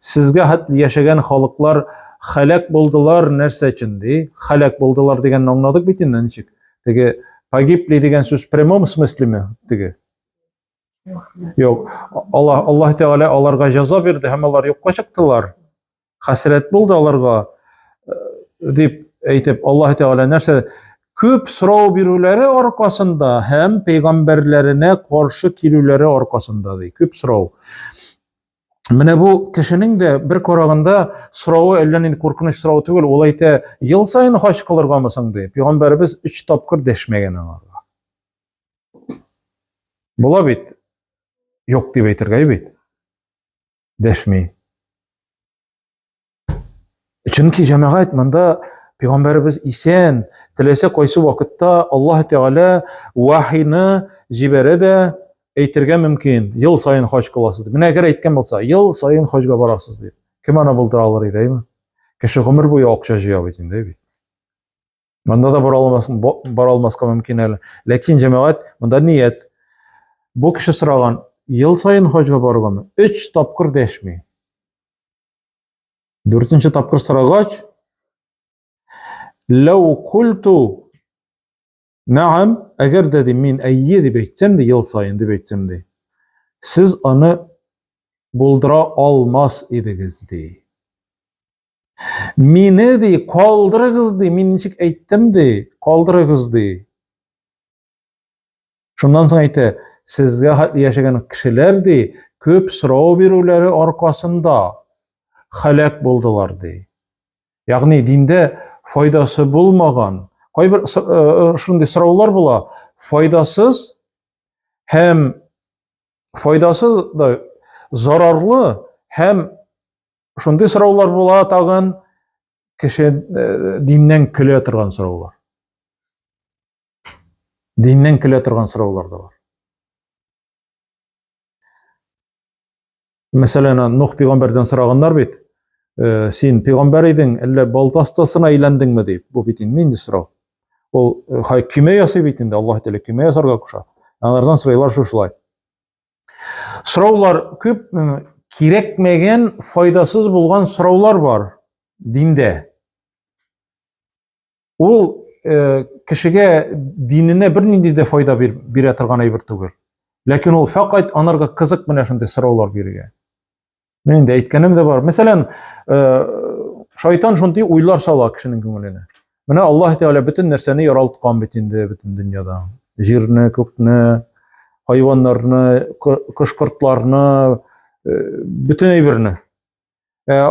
Сезгә хәтле яшәгән халыклар хәләк булдылар нәрсә өчен ди? Хәләк булдылар дигәнне аңладык бит инде ничек? Теге погибли дигән сүз в прямом смыслеме теге? Юк. Аллаһ Аллаһ Тәгалә аларга җәза бирде һәм алар юкка чыктылар. Хәсрәт булды аларга э, дип әйтеп Аллаһ Тәгалә нәрсә күп сорау бирүләре аркасында һәм пәйгамбәрләренә каршы килүләре аркасында ди. Күп сорау. Менә бу кешенең дә бер караганда соравы әллә нинди куркыныч сорау түгел. Ул әйтә, ел саен хаҗ кылыргамы соң ди. Пәйгамбәребез өч тапкыр дәшмәгән аңарга. Була бит. Юк дип әйтергә бит. Дәшми. Чөнки җәмәгать монда пәйгамбәребез исән, теләсә кайсы вакытта Аллаһ Тәгалә вахины җибәрә дә әйтергә мөмкин, ел саен хаҗ кыласыз дип. Менә әгәр әйткән булса, ел саен хаҗга барасыз дип. Кем аны булдыра алыр иде, әйме? Кеше гомер буе акча җыя бит инде, бит. Монда да бара алмас, бара алмаска мөмкин әле. Ләкин җәмәгать, монда ният. Бу кеше сораган, ел саен хаҗга барыргамы? Өч тапкыр дәшми. Дүртенче тапкыр сорагач, Ләү культу Нәам, әгәр дә ди мин әйе дип әйтсәм ди, ел саен дип әйтсәм ди, сез аны булдыра алмас идегез ди. Мине ди, калдырыгыз ди, мин ничек әйттем ди, калдырыгыз ди. Шуннан соң әйтә, сезгә хәтле яшәгән кешеләр ди, күп сорау бирүләре аркасында халәк булдылар ди. Ягъни диндә файдасы булмаган, кайбер э, э, шундый сораулар була, файдасыз һәм файдасыз да зарарлы һәм Шундый сораулар була тагын, кеше э, диннән көлә торган сораулар. Диннән көлә торган сораулар да бар. Мәсәлән, Нух пәйгамбәрдән сораганнар бит, э, син пәйгамбәр идең, әллә балта остасына әйләндеңме дип. Бу бит инде нинди сорау? Ул э, көймә ясый бит инде, Аллаһ Тәгалә көймә ясарга куша. Анардан сорыйлар шушылай. Сораулар күп кирәкмәгән, файдасыз булган сораулар бар диндә. Ул э, кешегә диненә бернинди дә файда бир, бирә торган әйбер түгел. Ләкин ул фәкать анарга кызык менә шундый сораулар бирергә. Мин инде әйткәнем дә бар. Мәсәлән, э, шайтан шундый уйлар сала кешенең күңеленә. Менә Аллаһ Тәгалә бөтен нәрсәне яралткан бит инде бөтен дөньяда. Җирне, күкне, хайваннарны, кош-кортларны, э, бөтен әйберне. Э,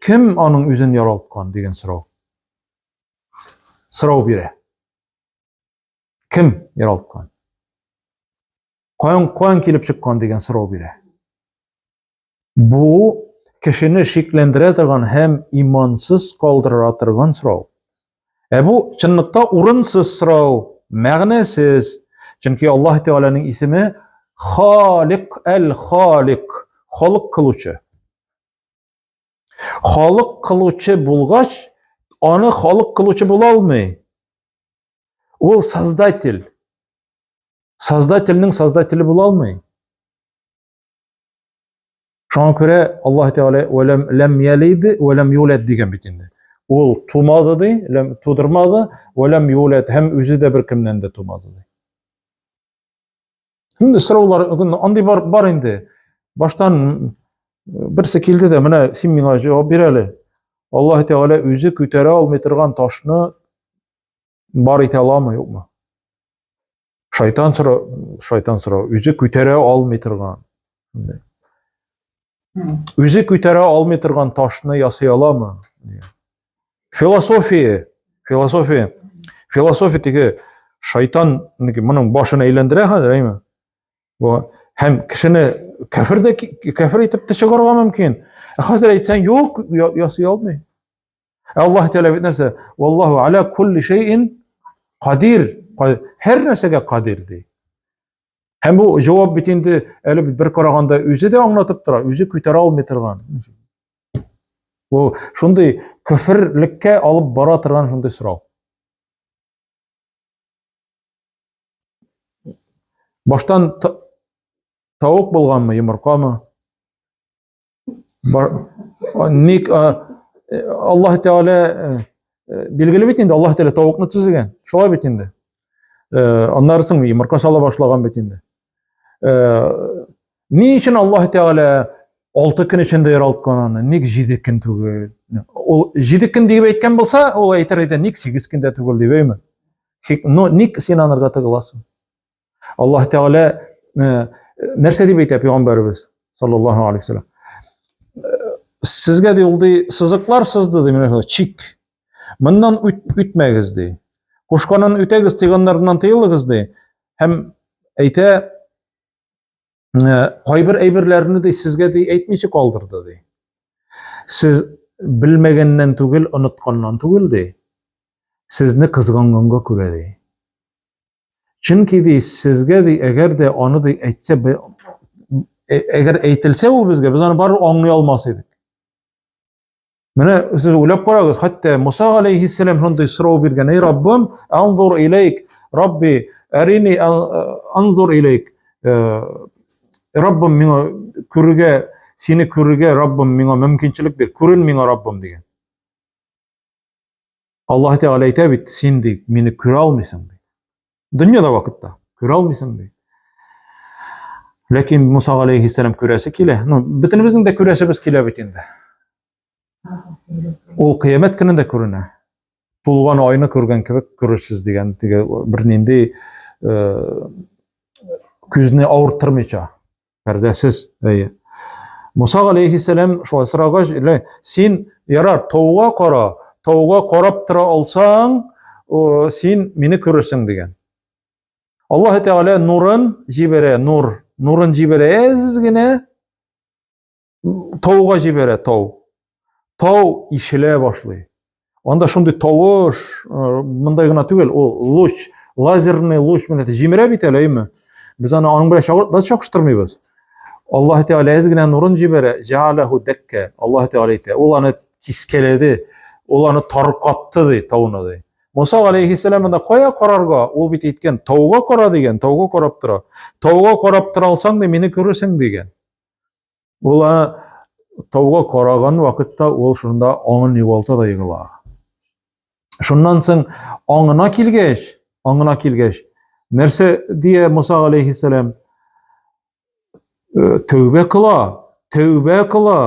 кем аның үзен яралткан дигән сорау. Сорау бирә. Кем яралткан? Каян каян килеп чыккан дигән сорау бирә. Бу кешене шикләндерә торган һәм имансыз калдыра торган сорау. Ә бу чынлыкта урынсыз сорау, мәгънәсез. Чөнки Аллаһ Тәгаләнең исеме Халик әл-Халик, халык кылучы. Халык кылучы булгач, аны халык кылучы була алмый. Ул создатель. Создательнең создателе була алмый. Шуңа күрә Аллаһ Тәгалә вәләм ләм ялид вәләм юләд дигән бит инде. Ул тумады ди, ләм тудырмады, вәләм юләд һәм үзе дә бер кемнән дә тумады ди. Инде сораулар андый бар бар инде. Баштан берсе килде дә, менә син миңа җавап бир әле. Аллаһ Тәгалә үзе күтәрә алмый торган ташны бар итә аламы, юкмы? Шайтан сорау, шайтан сорау, үзе күтәрә алмый торган. Үзе күтәрә алмый торган ташны ясый аламы? Философия, философия, философия теге шайтан моның башын әйләндерә хәзер, әйме? Бу һәм кешене кәфер дә кәфер итеп тә чыгарырга мөмкин. Ә хәзер әйтсәң, юк, ясый алмый. Ә Аллаһ Тәгалә бит нәрсә? Валлаһу аля кулли шәйин кадир. Һәр нәрсәгә кадир ди. Һәм бу җавап бит инде әле бер караганда үзе дә аңлатып тора, үзе күтәрә алмый торган. Бу шундый көферлеккә алып бара торган шундый сорау. Баштан тавык булганмы, йомыркамы? Ник Аллаһ Тәгалә билгеле бит инде, Аллаһ Тәгалә тавыкны төзегән. Шулай бит инде. Аннары соң йомырка сала башлаган бит инде. Ни өчен Аллаһ Тәгалә 6 көн эчендә яралткан аны? Ник 7 көн түгел? Ул 7 көн дип әйткән булса, ул әйтер иде, ник 8 көндә түгел дип, әйме? Но ник син анарга тыгыласың? Аллаһ Тәгалә э, нәрсә дип әйтә пәйгамбәребез саллаллаһу алейхи вәсәлләм? Э, сезгә ди ул ди сызыклар сызды ди менә чик. Моннан үтмәгез ди. Кушканын үтәгез, тыйганнарыннан тыелыгыз ди. Һәм әйтә э, кайбер әйберләрне ди сезгә ди әйтмичә калдырды ди. Сез белмәгәннән түгел, онытканнан түгел ди. Сезне кызганганга күрә ди. Чөнки ди, сезгә ди, әгәр дә аны ди әйтсә, әгәр әйтелсә ул безгә, без аны барыбер аңлый алмас идек. Менә сез уйлап карагыз, хәтта Муса алейхиссәлам шундый сорау биргән: "Эй Раббым, анзур илейк, Рабби, арини анзур илейк. Раббым, миңа күрергә, сине күрергә, Раббым, миңа мөмкинчелек бир, күрен миңа, Раббым" дигән. Аллаһ Тәгалә әйтә бит, син ди, мине күрә алмыйсың ди. Дөньяда вакытта күрә алмыйсың ди. Ләкин Муса алейхиссәлам күрәсе килә. Ну, бөтенебезнең дә күрәсебез килә бит инде. Ул кыямәт көнендә күренә. Тулган айны күргән кебек күрерсез дигән теге бернинди э, күзне авырттырмыйча. Пәрдәсез, әйе. Муса алейхиссәлам шулай сорагач, син ярар, тауга кара, тауга карап тора алсаң, син мине күрерсең дигән. Аллаһ Тәгалә нурын җибәрә, нур, нурын җибәрә әз генә тауга җибәрә тау. Тау ишелә башлый. Анда шундый тавыш, э, мондай гына түгел, ул луч, лазерный луч менә җимерә бит әле, әйме? Без аны аның белән да чагыштырмыйбыз. Аллаһ Тәгалә әз генә нурын җибәрә, җәаләһу дәккә. Аллаһ Тәгалә әйтә, ул аны кискәләде, ул аны таркатты ди, тауны ди. Муса алейхиссәлам монда кая карарга? Ул бит әйткән, тауга кара дигән, тауга карап тора. Тауга карап тора алсаң ди, мине күрерсең дигән. Ул аны тауга караган вакытта ул шунда аңын югалта да егыла. Шуннан соң аңына килгәч, аңына килгәч, нәрсә дия Муса алейхиссәлам? Э, тәүбә кыла, тәүбә кыла.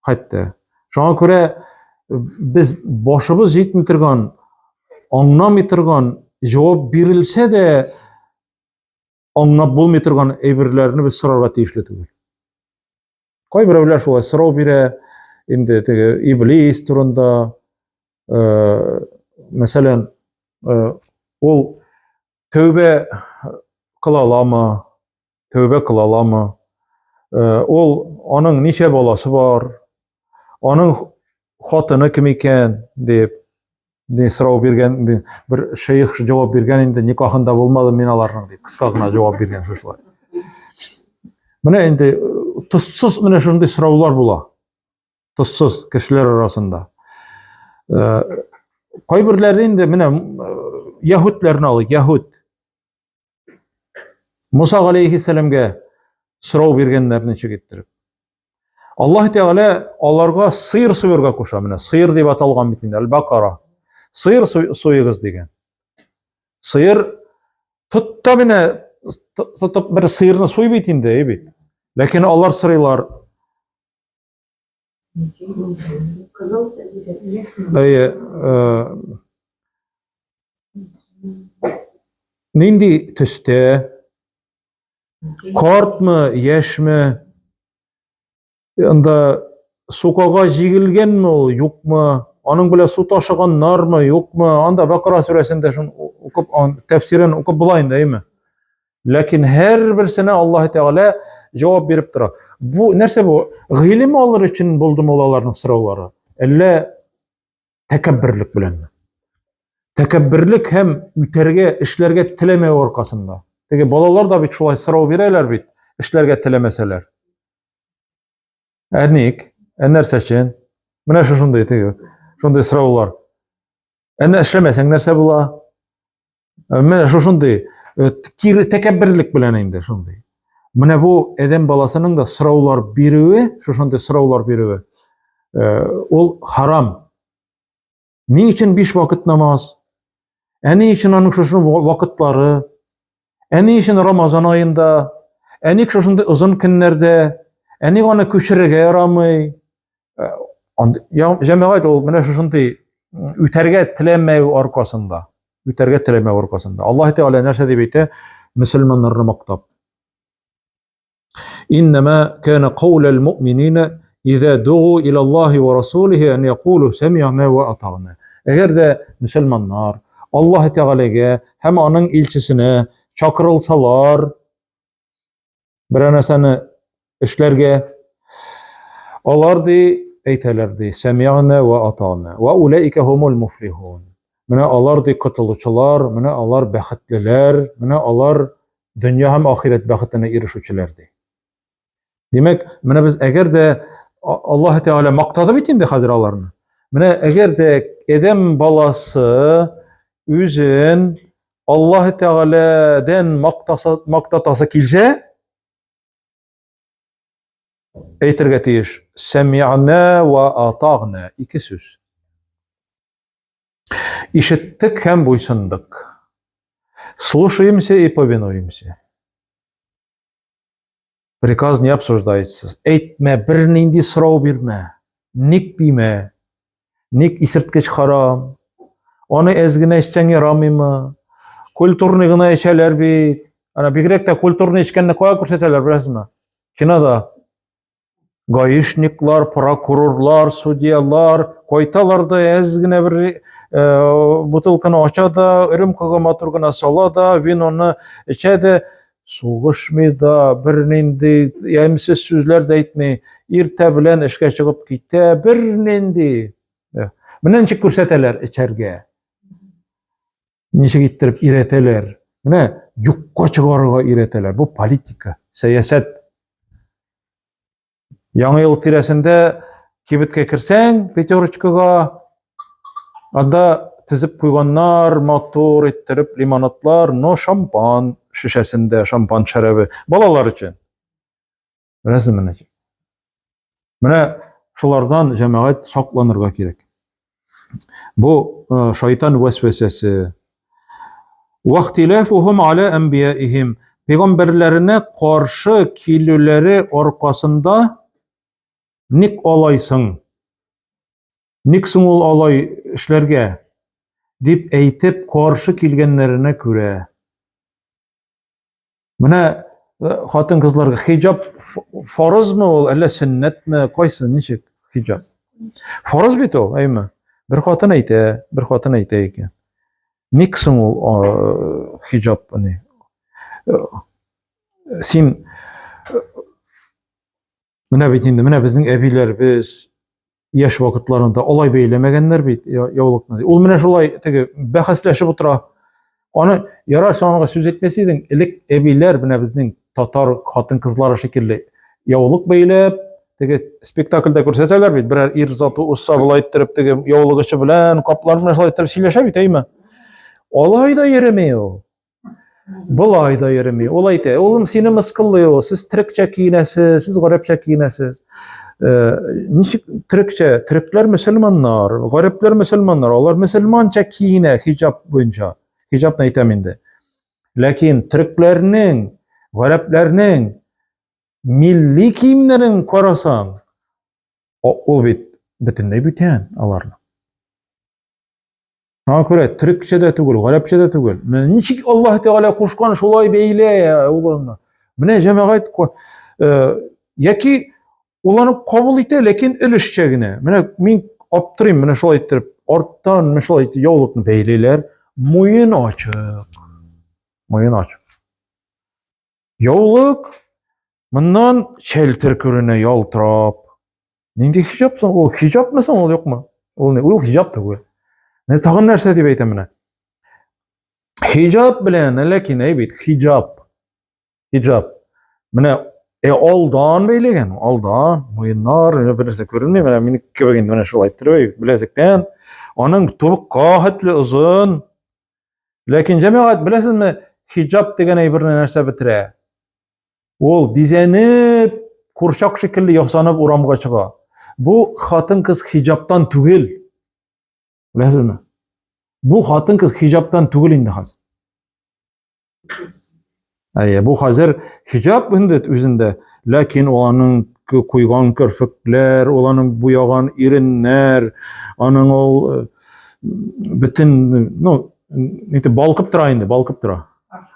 Хәтта. Шуңа күрә э, без башыбыз җитми торган, аңламый торган җавап бирелсә дә аңлап булмый торган әйберләрне без сорарга тиешле түгел. Кайберәүләр шулай сорау бирә, инде теге иблис турында, э, мәсәлән, э, ул тәүбә кыла аламы, тәүбә кыла аламы, э, ул аның ничә баласы бар, аның хатыны кем икән дип не сорау биргән бер шейх җавап биргән инде никахында булмады мин аларның дип кыска гына җавап биргән шушылай менә инде э, тозсыз менә шундый сораулар була тозсыз кешеләр арасында э, кайберләре инде менә э, яһүдләрне алыйк яһүд Муса галәйһиссәламгә сорау биргәннәр ничек иттереп. Аллаһ Тәгалә аларга сыер суярга куша. Менә сыер дип аталган бит инде, аль-Бакара. Сыер суегыз дигән. Сыер тот та менә тотып бер сыерны суй бит инде, әй бит. Ләкин алар сорыйлар. Әйе, э, нинди төстә? Картмы, яшьме? Анда сукага җигелгәнме ул, юкмы? Аның белән су ташыганнармы, юкмы? Анда Бакара сүрәсендә шун укып, тәфсирен укып була инде, әйме? Ләкин һәрберсенә Аллаһ Тәгалә җавап биреп тора. Бу нәрсә бу? Гыйлем алыр өчен булдымы ул аларның сораулары? Әллә тәкәбберлек беләнме? Тәкәбберлек һәм үтәргә, эшләргә теләмәү аркасында. Теге балалар да бит шулай сорау бирәләр бит, эшләргә теләмәсәләр. Ә ник? Ә нәрсә өчен? Менә шушындый теге, шундый сораулар. Ә эшләмәсәң нәрсә була? Э, менә шушындый э, кире тәкәбберлек белән инде шундый. Менә бу адәм баласының да сораулар бирүе, шушындый сораулар бирүе, э, ул харам. Ни өчен биш вакыт намаз? Ә ни өчен аның шушы вакытлары? Ә ни өчен Рамазан аенда? Ә ник шушындый озын көннәрдә? Ә ник аны күчерергә ярамый? Җәмәгать ул менә шушындый үтәргә теләмәү аркасында, үтәргә теләмәү аркасында. Аллаһ Тәгалә нәрсә дип әйтә? Мөселманнарны мактап. Иннама кана каулал муъминина иза дугу ила Аллаһи ва расулихи ан якулу сами'на ва атa'на. Әгәр дә мөселманнар Аллаһ Тәгаләгә һәм аның илчесенә чакырылсалар, берәр нәрсәне эшләргә. Алар ди, әйтәләр ди, сәми'на ва атa'на. Ва улаика хумул муфлихун. Менә алар ди котылучылар, менә алар бәхетлеләр, менә алар дөнья һәм ахирәт бәхетенә ирешүчеләр ди. Димәк, менә без әгәр дә Аллаһ Тәгалә мактады бит инде хәзер аларны. Менә әгәр дә адәм баласы үзен Аллаһ Тәгаләдән мактаса, мактатасы килсә, әйтергә тиеш. Сәми'на ва атагна. Ике сүз. Ишеттек һәм буйсындык. Слушаемся и повинуемся. Приказ не обсуждается. Әйтмә, бернинди сорау бирмә. Ник димә. Ник исерткеч харам? Аны әз генә эчсәң ярамыймы? Культурный гына эчәләр бит. Ана бигрәк тә культурный эчкәнне кая күрсәтәләр, беләсезме? Кинода. Гаишниклар, прокурорлар, судьялар кайталар да әз генә бер э, бутылканы ача да, рюмкага матур гына сала да, виноны эчә дә, сугышмый да, бернинди ямьсез сүзләр дә әйтми, иртә белән эшкә чыгып китә, бернинди. Э, менә ничек күрсәтәләр эчәргә. Ничек иттереп өйрәтәләр. Менә юкка чыгарырга өйрәтәләр. Бу политика, сәясәт. Яңа ел тирәсендә кибеткә керсәң, пятерочкага, анда тезеп куйганнар, матур иттереп лимонадлар, но шампан шешәсендә, шампан шәрабе балалар өчен. Беләсезме ничек? Менә шулардан җәмәгать сакланырга кирәк. Бу э, шайтан вәсвәсәсе. Вахтилафухум аля анбияихим. Пәйгамбәрләренә каршы килүләре аркасында ник алайсың? Ник соң ул алай эшләргә? дип әйтеп каршы килгәннәренә күрә. Менә э, хатын-кызларга хиҗаб фарызмы ул, әллә сөннәтме, кайсы, ничек хиҗаб? Фарыз бит ул, әйме? Бер хатын әйтә, бер хатын әйтә икән. Ник соң ул хиҗаб ни? Э, син э, менә бит инде, менә безнең әбиләребез яшь вакытларында алай бәйләмәгәннәр бит яулыкны. Ул менә шулай теге бәхәсләшеп утыра. Аны ярар син аңа сүз әйтмәс идең, элек әбиләр менә безнең татар хатын-кызлары шикелле яулык бәйләп, теге спектакльдә күрсәтәләр бит, берәр ир заты узса болай иттереп теге яулык очы белән каплар белән шулай иттереп сөйләшә бит, әйме? Алай да йөреми ул. Болай да йөреми. Ул әйтә, улым, сине мыскыллый ул. Сез төрекчә киенәсез, сез гарәпчә киенәсез. Э, ничек төрекчә? Төрекләр мөселманнар, гарәпләр мөселманнар. Алар мөселманча киенә хиҗаб буенча. Хиҗабны әйтәм инде. Ләкин төрекләрнең, гарәпләрнең милли киемнәрен карасаң, ул бит бөтенләй бүтән аларның. Шуңа күрә төрекчә дә түгел, гарәпчә дә түгел. Менә ничек Аллаһ Тәгалә кушкан, шулай бәйлә улыңны. Менә җәмәгать э, яки ул аны кабул итә, ләкин өлешчә генә. Менә мин аптырыйм, менә шулай иттереп, арттан менә шулай итеп яулыкны бәйлиләр, муен ачык. Муен ачык. Яулык моннан челтер күренә ялтырап. Нинди хиҗап соң ул? Хиҗапмы соң ул юкмы? Ул не? Ул хиҗап түгел. Менә тагын нәрсә дип әйтәм менә. Хиҗап белән, ләкин әй бит, хиҗап. Хиҗап. Менә э, алдан бәйләгән, алдан, муеннар, бер нәрсә күренми, менә мине кебек инде менә шулай иттереп, беләзектән. Аның тубыкка хәтле озын. Ләкин җәмәгать, беләсезме, хиҗап дигән әйберне нәрсә бетерә? Ул бизәнеп, курчак шикелле ясанып урамга чыга. Бу хатын-кыз хиҗаптан түгел. Беләсезме? Бу хатын-кыз хиҗаптан түгел инде хәзер. Әйе, бу хәзер хиҗап инде үзендә, ләкин ул аның куйган керфекләр, ул аның буяган иреннәр, аның ул э, бөтен, ну, нитеп балкып тора инде, балкып тора.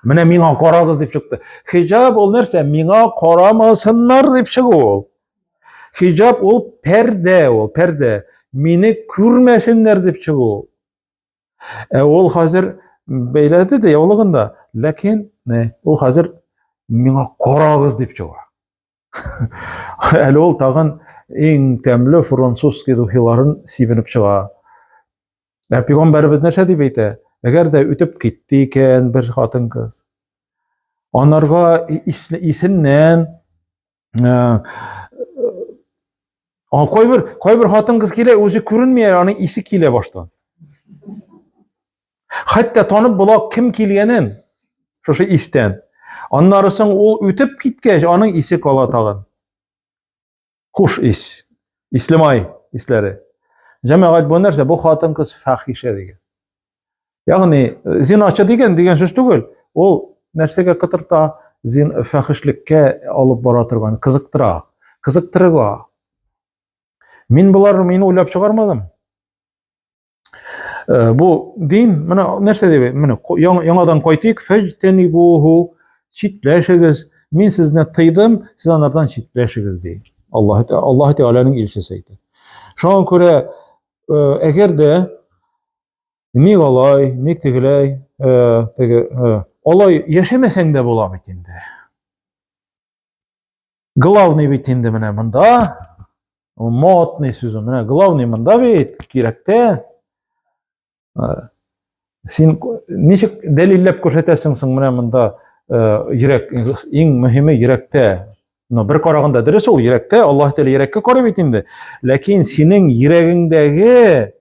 Менә миңа карагыз дип чыкты. Хиҗап ул нәрсә? Миңа карамасыннар дип чыгу ул. Хиҗап ул пәрдә ул, пәрдә. Мине күрмәсеннәр дип чыгу. Ә ул хәзер бәйләде дә яулыгын да, ләкин не, ул хәзер миңа карагыз дип чыга. Әле ул тагын иң тәмле французский духиларын сибенеп чыга. Ә пәйгамбәребез нәрсә дип әйтә? Әгәр дә үтеп китте икән бер хатын-кыз, анарга исеннән э, А кайбер кайбер хатын-кыз килә, үзе күренми әле, аның исе килә баштан. Хәтта танып була кем килгәнен шушы истән. Аннары соң ул үтеп киткәч, аның исе кала тагын. Хуш ис. Ислемай исләре. Җәмәгать бу нәрсә? Бу хатын-кыз фахишә дигән. Ягъни э, зиначы дигән дигән сүз түгел. Ул нәрсәгә кытырта? Зин фәхишлеккә алып бара торган, кызыктыра. Кызыктырыга. Мин боларны мин уйлап чыгармадым. Э, бу дин менә нәрсә дип менә яңадан кайтыйк фәҗтәнибуху читләшегез мин сезне тыйдым сез анардан читләшегез ди Аллаһ Аллаһ Тәгаләнең илчесе әйтә шуңа күрә э, әгәр дә Ник алай, ник тегеләй, э, теге, э, алай яшәмәсәң дә була бит инде. Главный бит инде менә монда, модный сүзе, менә главный монда бит, кирәктә. Э, син ничек дәлилләп күрсәтәсең соң менә монда йөрәк, иң мөһиме йөрәктә. Но бер караганда дөрес ул йөрәктә, Аллаһ Тәгалә йөрәккә карый бит инде. Ләкин синең йөрәгеңдәге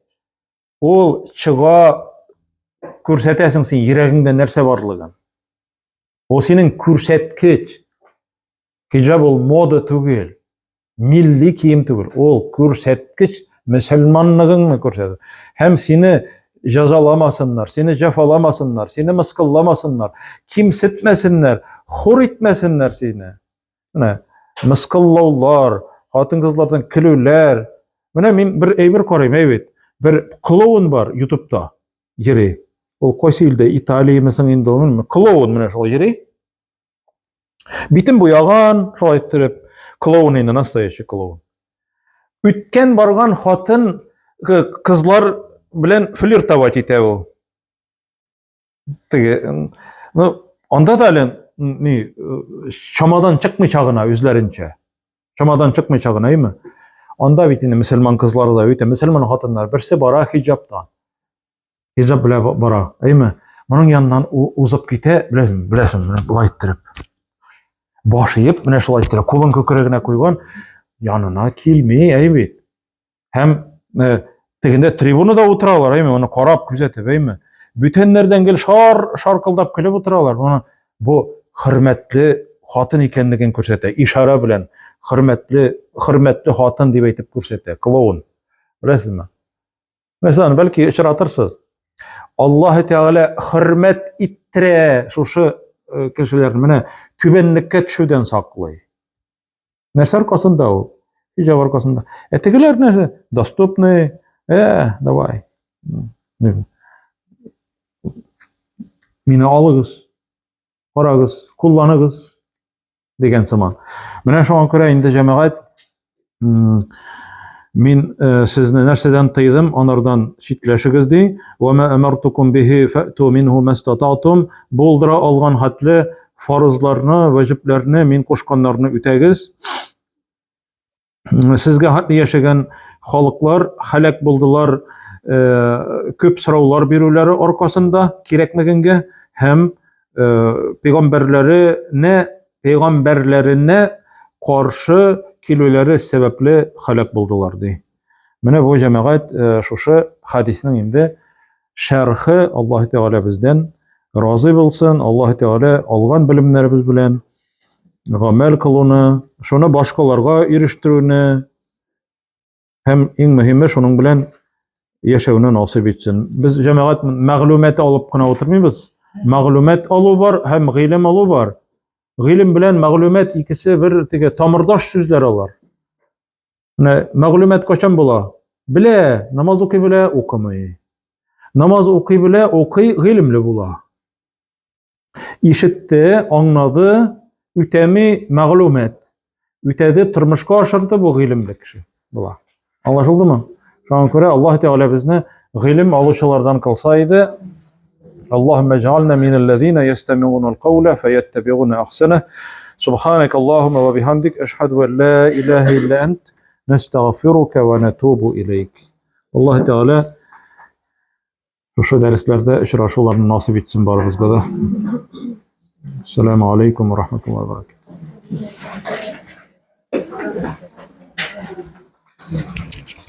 Ул чыга күрсәтәсең син йөрәгеңдә нәрсә барлыгын. Ул синең күрсәткеч. Хиҗаб ул мода түгел, милли кием түгел. Ул күрсәткеч мөселманлыгыңны күрсәтә. Һәм сине җәзаламасыннар, сине җәфаламасыннар, сине мыскылламасыннар, кимсетмәсеннәр, хур итмәсеннәр сине. Менә мыскыллаулар, хатын-кызлардан көлүләр. Менә мин бер әйбер карыйм, әй бит. Бер клоун бар ютубта йөри. Ул кайсы илдә, Италияме соң инде ул? Клоун менә шулай йөри. Битен буяган, шулай иттереп. Клоун инде, настоящий клоун. Үткән барган хатын кызлар белән флиртовать итә ул. Теге, ну, анда да әле ни чамадан чыкмыйча гына үзләренчә. Чамадан чыкмыйча гына, әйме? Анда бит инде мөселман кызлары да бит, мөселман хатыннар берсе бара хиҗабта. Хиҗаб белән бара, әйме? Моның яныннан узып китә, беләсең, беләсең, менә болай иттереп. Баш иеп, менә шулай иттереп, кулын күкрәгенә куйган, янына килми, әй бит. Һәм э, тегендә трибунада утыралар, әйме, моны карап, күзәтеп, әйме. Бүтәннәрдән гел шар шаркылдап көлеп утыралар. Моны бу хөрмәтле хатын икәнлеген күрсәтә, ишара белән хөрмәтле хөрмәтле хатын дип әйтеп күрсәтә, клоун. Беләсезме? Мәсәлән, бәлки очратырсыз. Аллаһ Тәгалә хөрмәт иттерә шушы э, кешеләрне, менә түбәнлеккә төшүдән саклый. Нәрсә аркасында ул? Хиҗаб аркасында. Ә тегеләр нәрсә? Доступный. Э, давай. Мине алыгыз. Карагыз, кулланыгыз дигән сыман. Менә шуңа күрә инде җәмәгать мин э, сезне нәрсәдән тыйдым, анардан читләшегез ди. Ва ма амартукум бихи фату минху мастататум. Булдыра алган хәтле фарызларны, ваҗибләрне, мин кушканнарны үтәгез. Сезгә хәтле яшәгән халыклар халәк булдылар, э, күп сораулар бирүләре аркасында кирәкмәгәнгә һәм э, пәйгамбәрләренә пәйгамбәрләренә каршы килүләре сәбәпле халәк булдылар ди. Менә бу җәмәгать э, шушы хадиснең инде шәрхе Аллаһ Тәгалә бездән разый булсын. Аллаһ Тәгалә алган белемнәребез белән гамәл кылуны, шуны башкаларга ирештерүне һәм иң мөһиме шуның белән яшәүне насыйп итсен. Без җәмәгать мәгълүмат алып кына утырмыйбыз. Мәгълүмат алу бар һәм гыйлем алу бар. Гыйлем белән мәгълүмат икесе бер теге тамырдаш сүзләр алар. Менә мәгълүмат кайчан була? Белә, намаз укый белә, укымый. Намаз укый белә, укый, гыйлемле була. Ишетте, аңлады, үтәми мәгълүмат. Үтәде, тормышка ашырды бу гыйлемле кеше була. Аңлашылдымы? Шуңа күрә Аллаһ Тәгалә безне гыйлем алучылардан кылса иде. Аллаһумма җәгальна минәлләзина ястәмигунал каула фәяттәбигуна ахсана. Субханак Аллаһумма ва бихамдик ашһаду ан ла илаһа илля ант настагфирука ва натубу илейк. Аллаһ Тәгалә шушы дәресләрдә очрашуларны насыйп итсен барыбызга да. Ассаламу алейкум ва рахматуллахи ва баракатуһ.